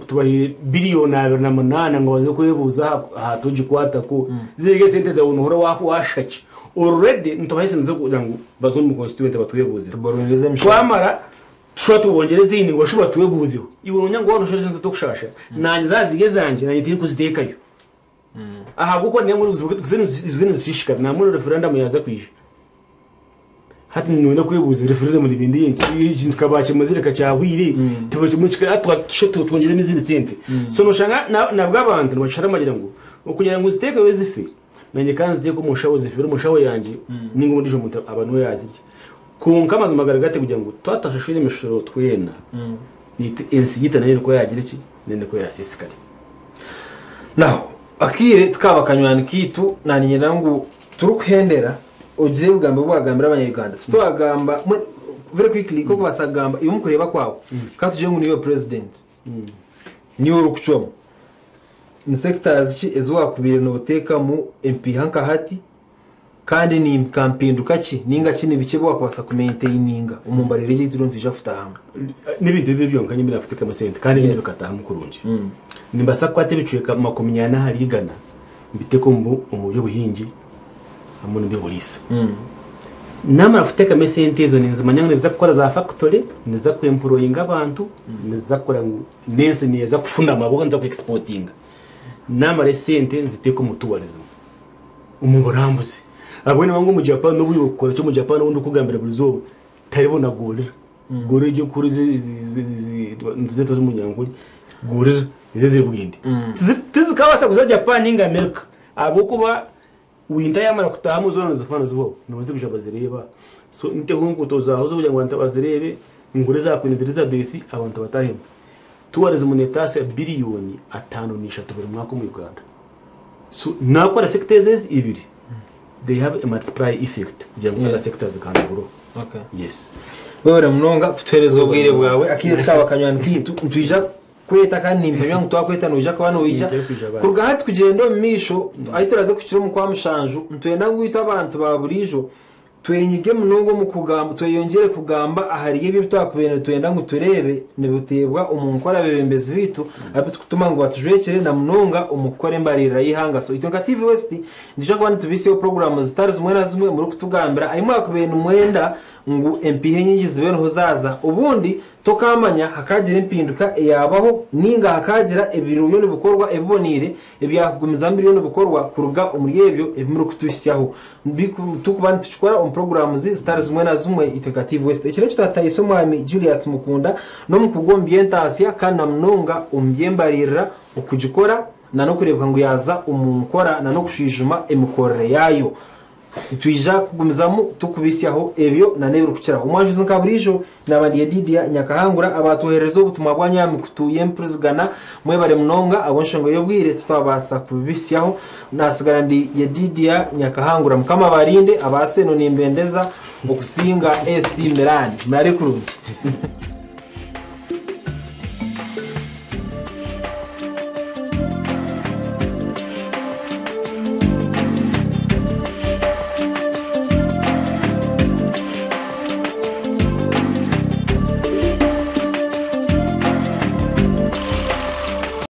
tubahaire biriyoni 28 ngu baze kwebuuza aha Togikwatako, ziri esente zaawe noohora waashaki. Already nitubaha esente z'okugira ngu baze omu constituency batwebuuzeho. Twamara tushube tubongyere ezindi ngu bashube batwebuuzeho. Iwe noomanya ngu waaba nooshara esente z'okushasha, naanye zaaba ziri ezangye naanye tindikuziteekayo. Ahabw'okuba ndeeba ngu ziriyo nizisiisikara nambwenu referendamu yaaza kwija. Hati niinyenda kwebuuza referendamu neeba eri enki? Ekintu ka baakimazire ka kyahweire tibakimwe twongyeremu ezindi sente. So nooshanga nabwo abantu nibasharamu bagira ngu okugira ngu ziteekweho zife naanye ka nziteeke omu nshaho zifeere omu nshaho yangye ninga ondiijo muntu aba niwe yaazirya. Kwonka amazima gari gati kugira ngu twaba tutashashwire emishoro twena ensi yaitu nayo nikwo yaagira ki? Nayo nikwo yaasiisikara. Naho akaire tikaaba kanywani kaitu naniinyenda ngu turikuhendera ogire ebigambo ebi wagambira abanya-Uganda. Titwagamba very quickly nk'okubaasa kugamba iwe omu kureeba kwawe ka tugire ngu niiwe president niiwe orikucwamu ni sectors ki ezi waakubaire nooteekamu empiiha nka hati Kandi ni nka mpinduka ki ninga ki ni biki ebi waakubaasa kumaintaininga omu mbarira egi ei turiyo nitwija kutaahamu? N'ebintu bibi byonka nyine nakuteekamu esente kandi ebindi bikataahamu kurungi. Nimbaasa kukwata ebicweka 40 ahari igana mbiteeke omu omu by'obuhingi hamwe n'eby'oburiisa. Naamara kuteekamu esente ezo ninzimanya ngu niziza kukora za fakitori, niziza kwemporoyinga abantu, niziza kukora ngu n'ensi neeza kufunama ahabw'okuba nituza kwekisipotinga. Naamara esente nziteeke omu tourism. Omu burambuzi. Ahabw'okuba nibamanya ngu omu Japan n'obu iwe kukora ki omu Japan ou ndikugambira buri izooba taribona gorira. Gorira egyo enkuru nituzeeta omu Runyankore gorira ezo eziri bwende. Tizikabaasa kuza Japan ninga America ahabw'okuba winter yaamara kutaahamu zoona nizifa nizihwaho nibaziguza bazireeba. So nteho enguuto zaaho z'okugira ngu abantu bazireebe, ngure za Queen Elizabeth abantu bataahemu. Tourism neetaasya biriyoni 53 buri mwaka omu Uganda. So nakora sectors ezi ibiri they have a multiplier effect kugira ngu other sectors zikandaguraho. Okay. Yes. Webare munonga kutuhereza obwire bwawe akaire tukaba kanywani kaitu nitwija kweta kandi nimpamya ngu twakweta noija kuba noija kuruga hati kugyenda omu maisho ahu turaze kuhikira omu kwamushanju nitwenda ngu itwe abantu ba buriijo Twenyige munonga omu kugamba, tweyongyere kugamba ahari ebyo ebi twakubaire nitwenda ngu tureebe nibiteebwa omu nkora abeebembezi baitu abu turikutuma ngu batujwekyere na munonga omu kukora embaririra y'eihanga. So itwe nka TV West nitwija kuba nitubaisayo puroguraamu zitari zimwe na zimwe murikutugambira ahi mwakubaire nimwenda ngu empiiha enyingi zibe niho zaaza. Obundi tokaamanya hakaagira empinduka eyaabaho nainga hakaagira ebiriyo nibikorwa ebiboneire ebyakugumizamu biriyo nibikorwa kuruga omuri ebyo ebi murikutuhitsyaho. Turikuba nitukikora omu puroguraamu zitari zimwe na zimwe itwe nka TV West. Ekiro eki twatahisa Omwami Julius Mukunda n'omukugu omu by'entaasya kandi na munonga omu by'embaririra okugikora na n'okureebeka ngu yaaza omu nkora na n'okushwijuma emikorere yaayo. Nitwija kugumizamu tukubitsyaho ebyo na n'ebirikukiraho. Omwanjuzi nka buriijo naaba ndi Yedidia Nyakahangura abaatwoherereza obutumwa bwanyu aha mikutu y'empurizigana mwebare munonga ahabw'enshonga y'obwire titwabaasa kubibitsyaho. Naatsigara ndi Yedidia Nyakahangura. Mukama abarinde abaase eno nimbendeza okusinga AC Milan. Murare kurungi.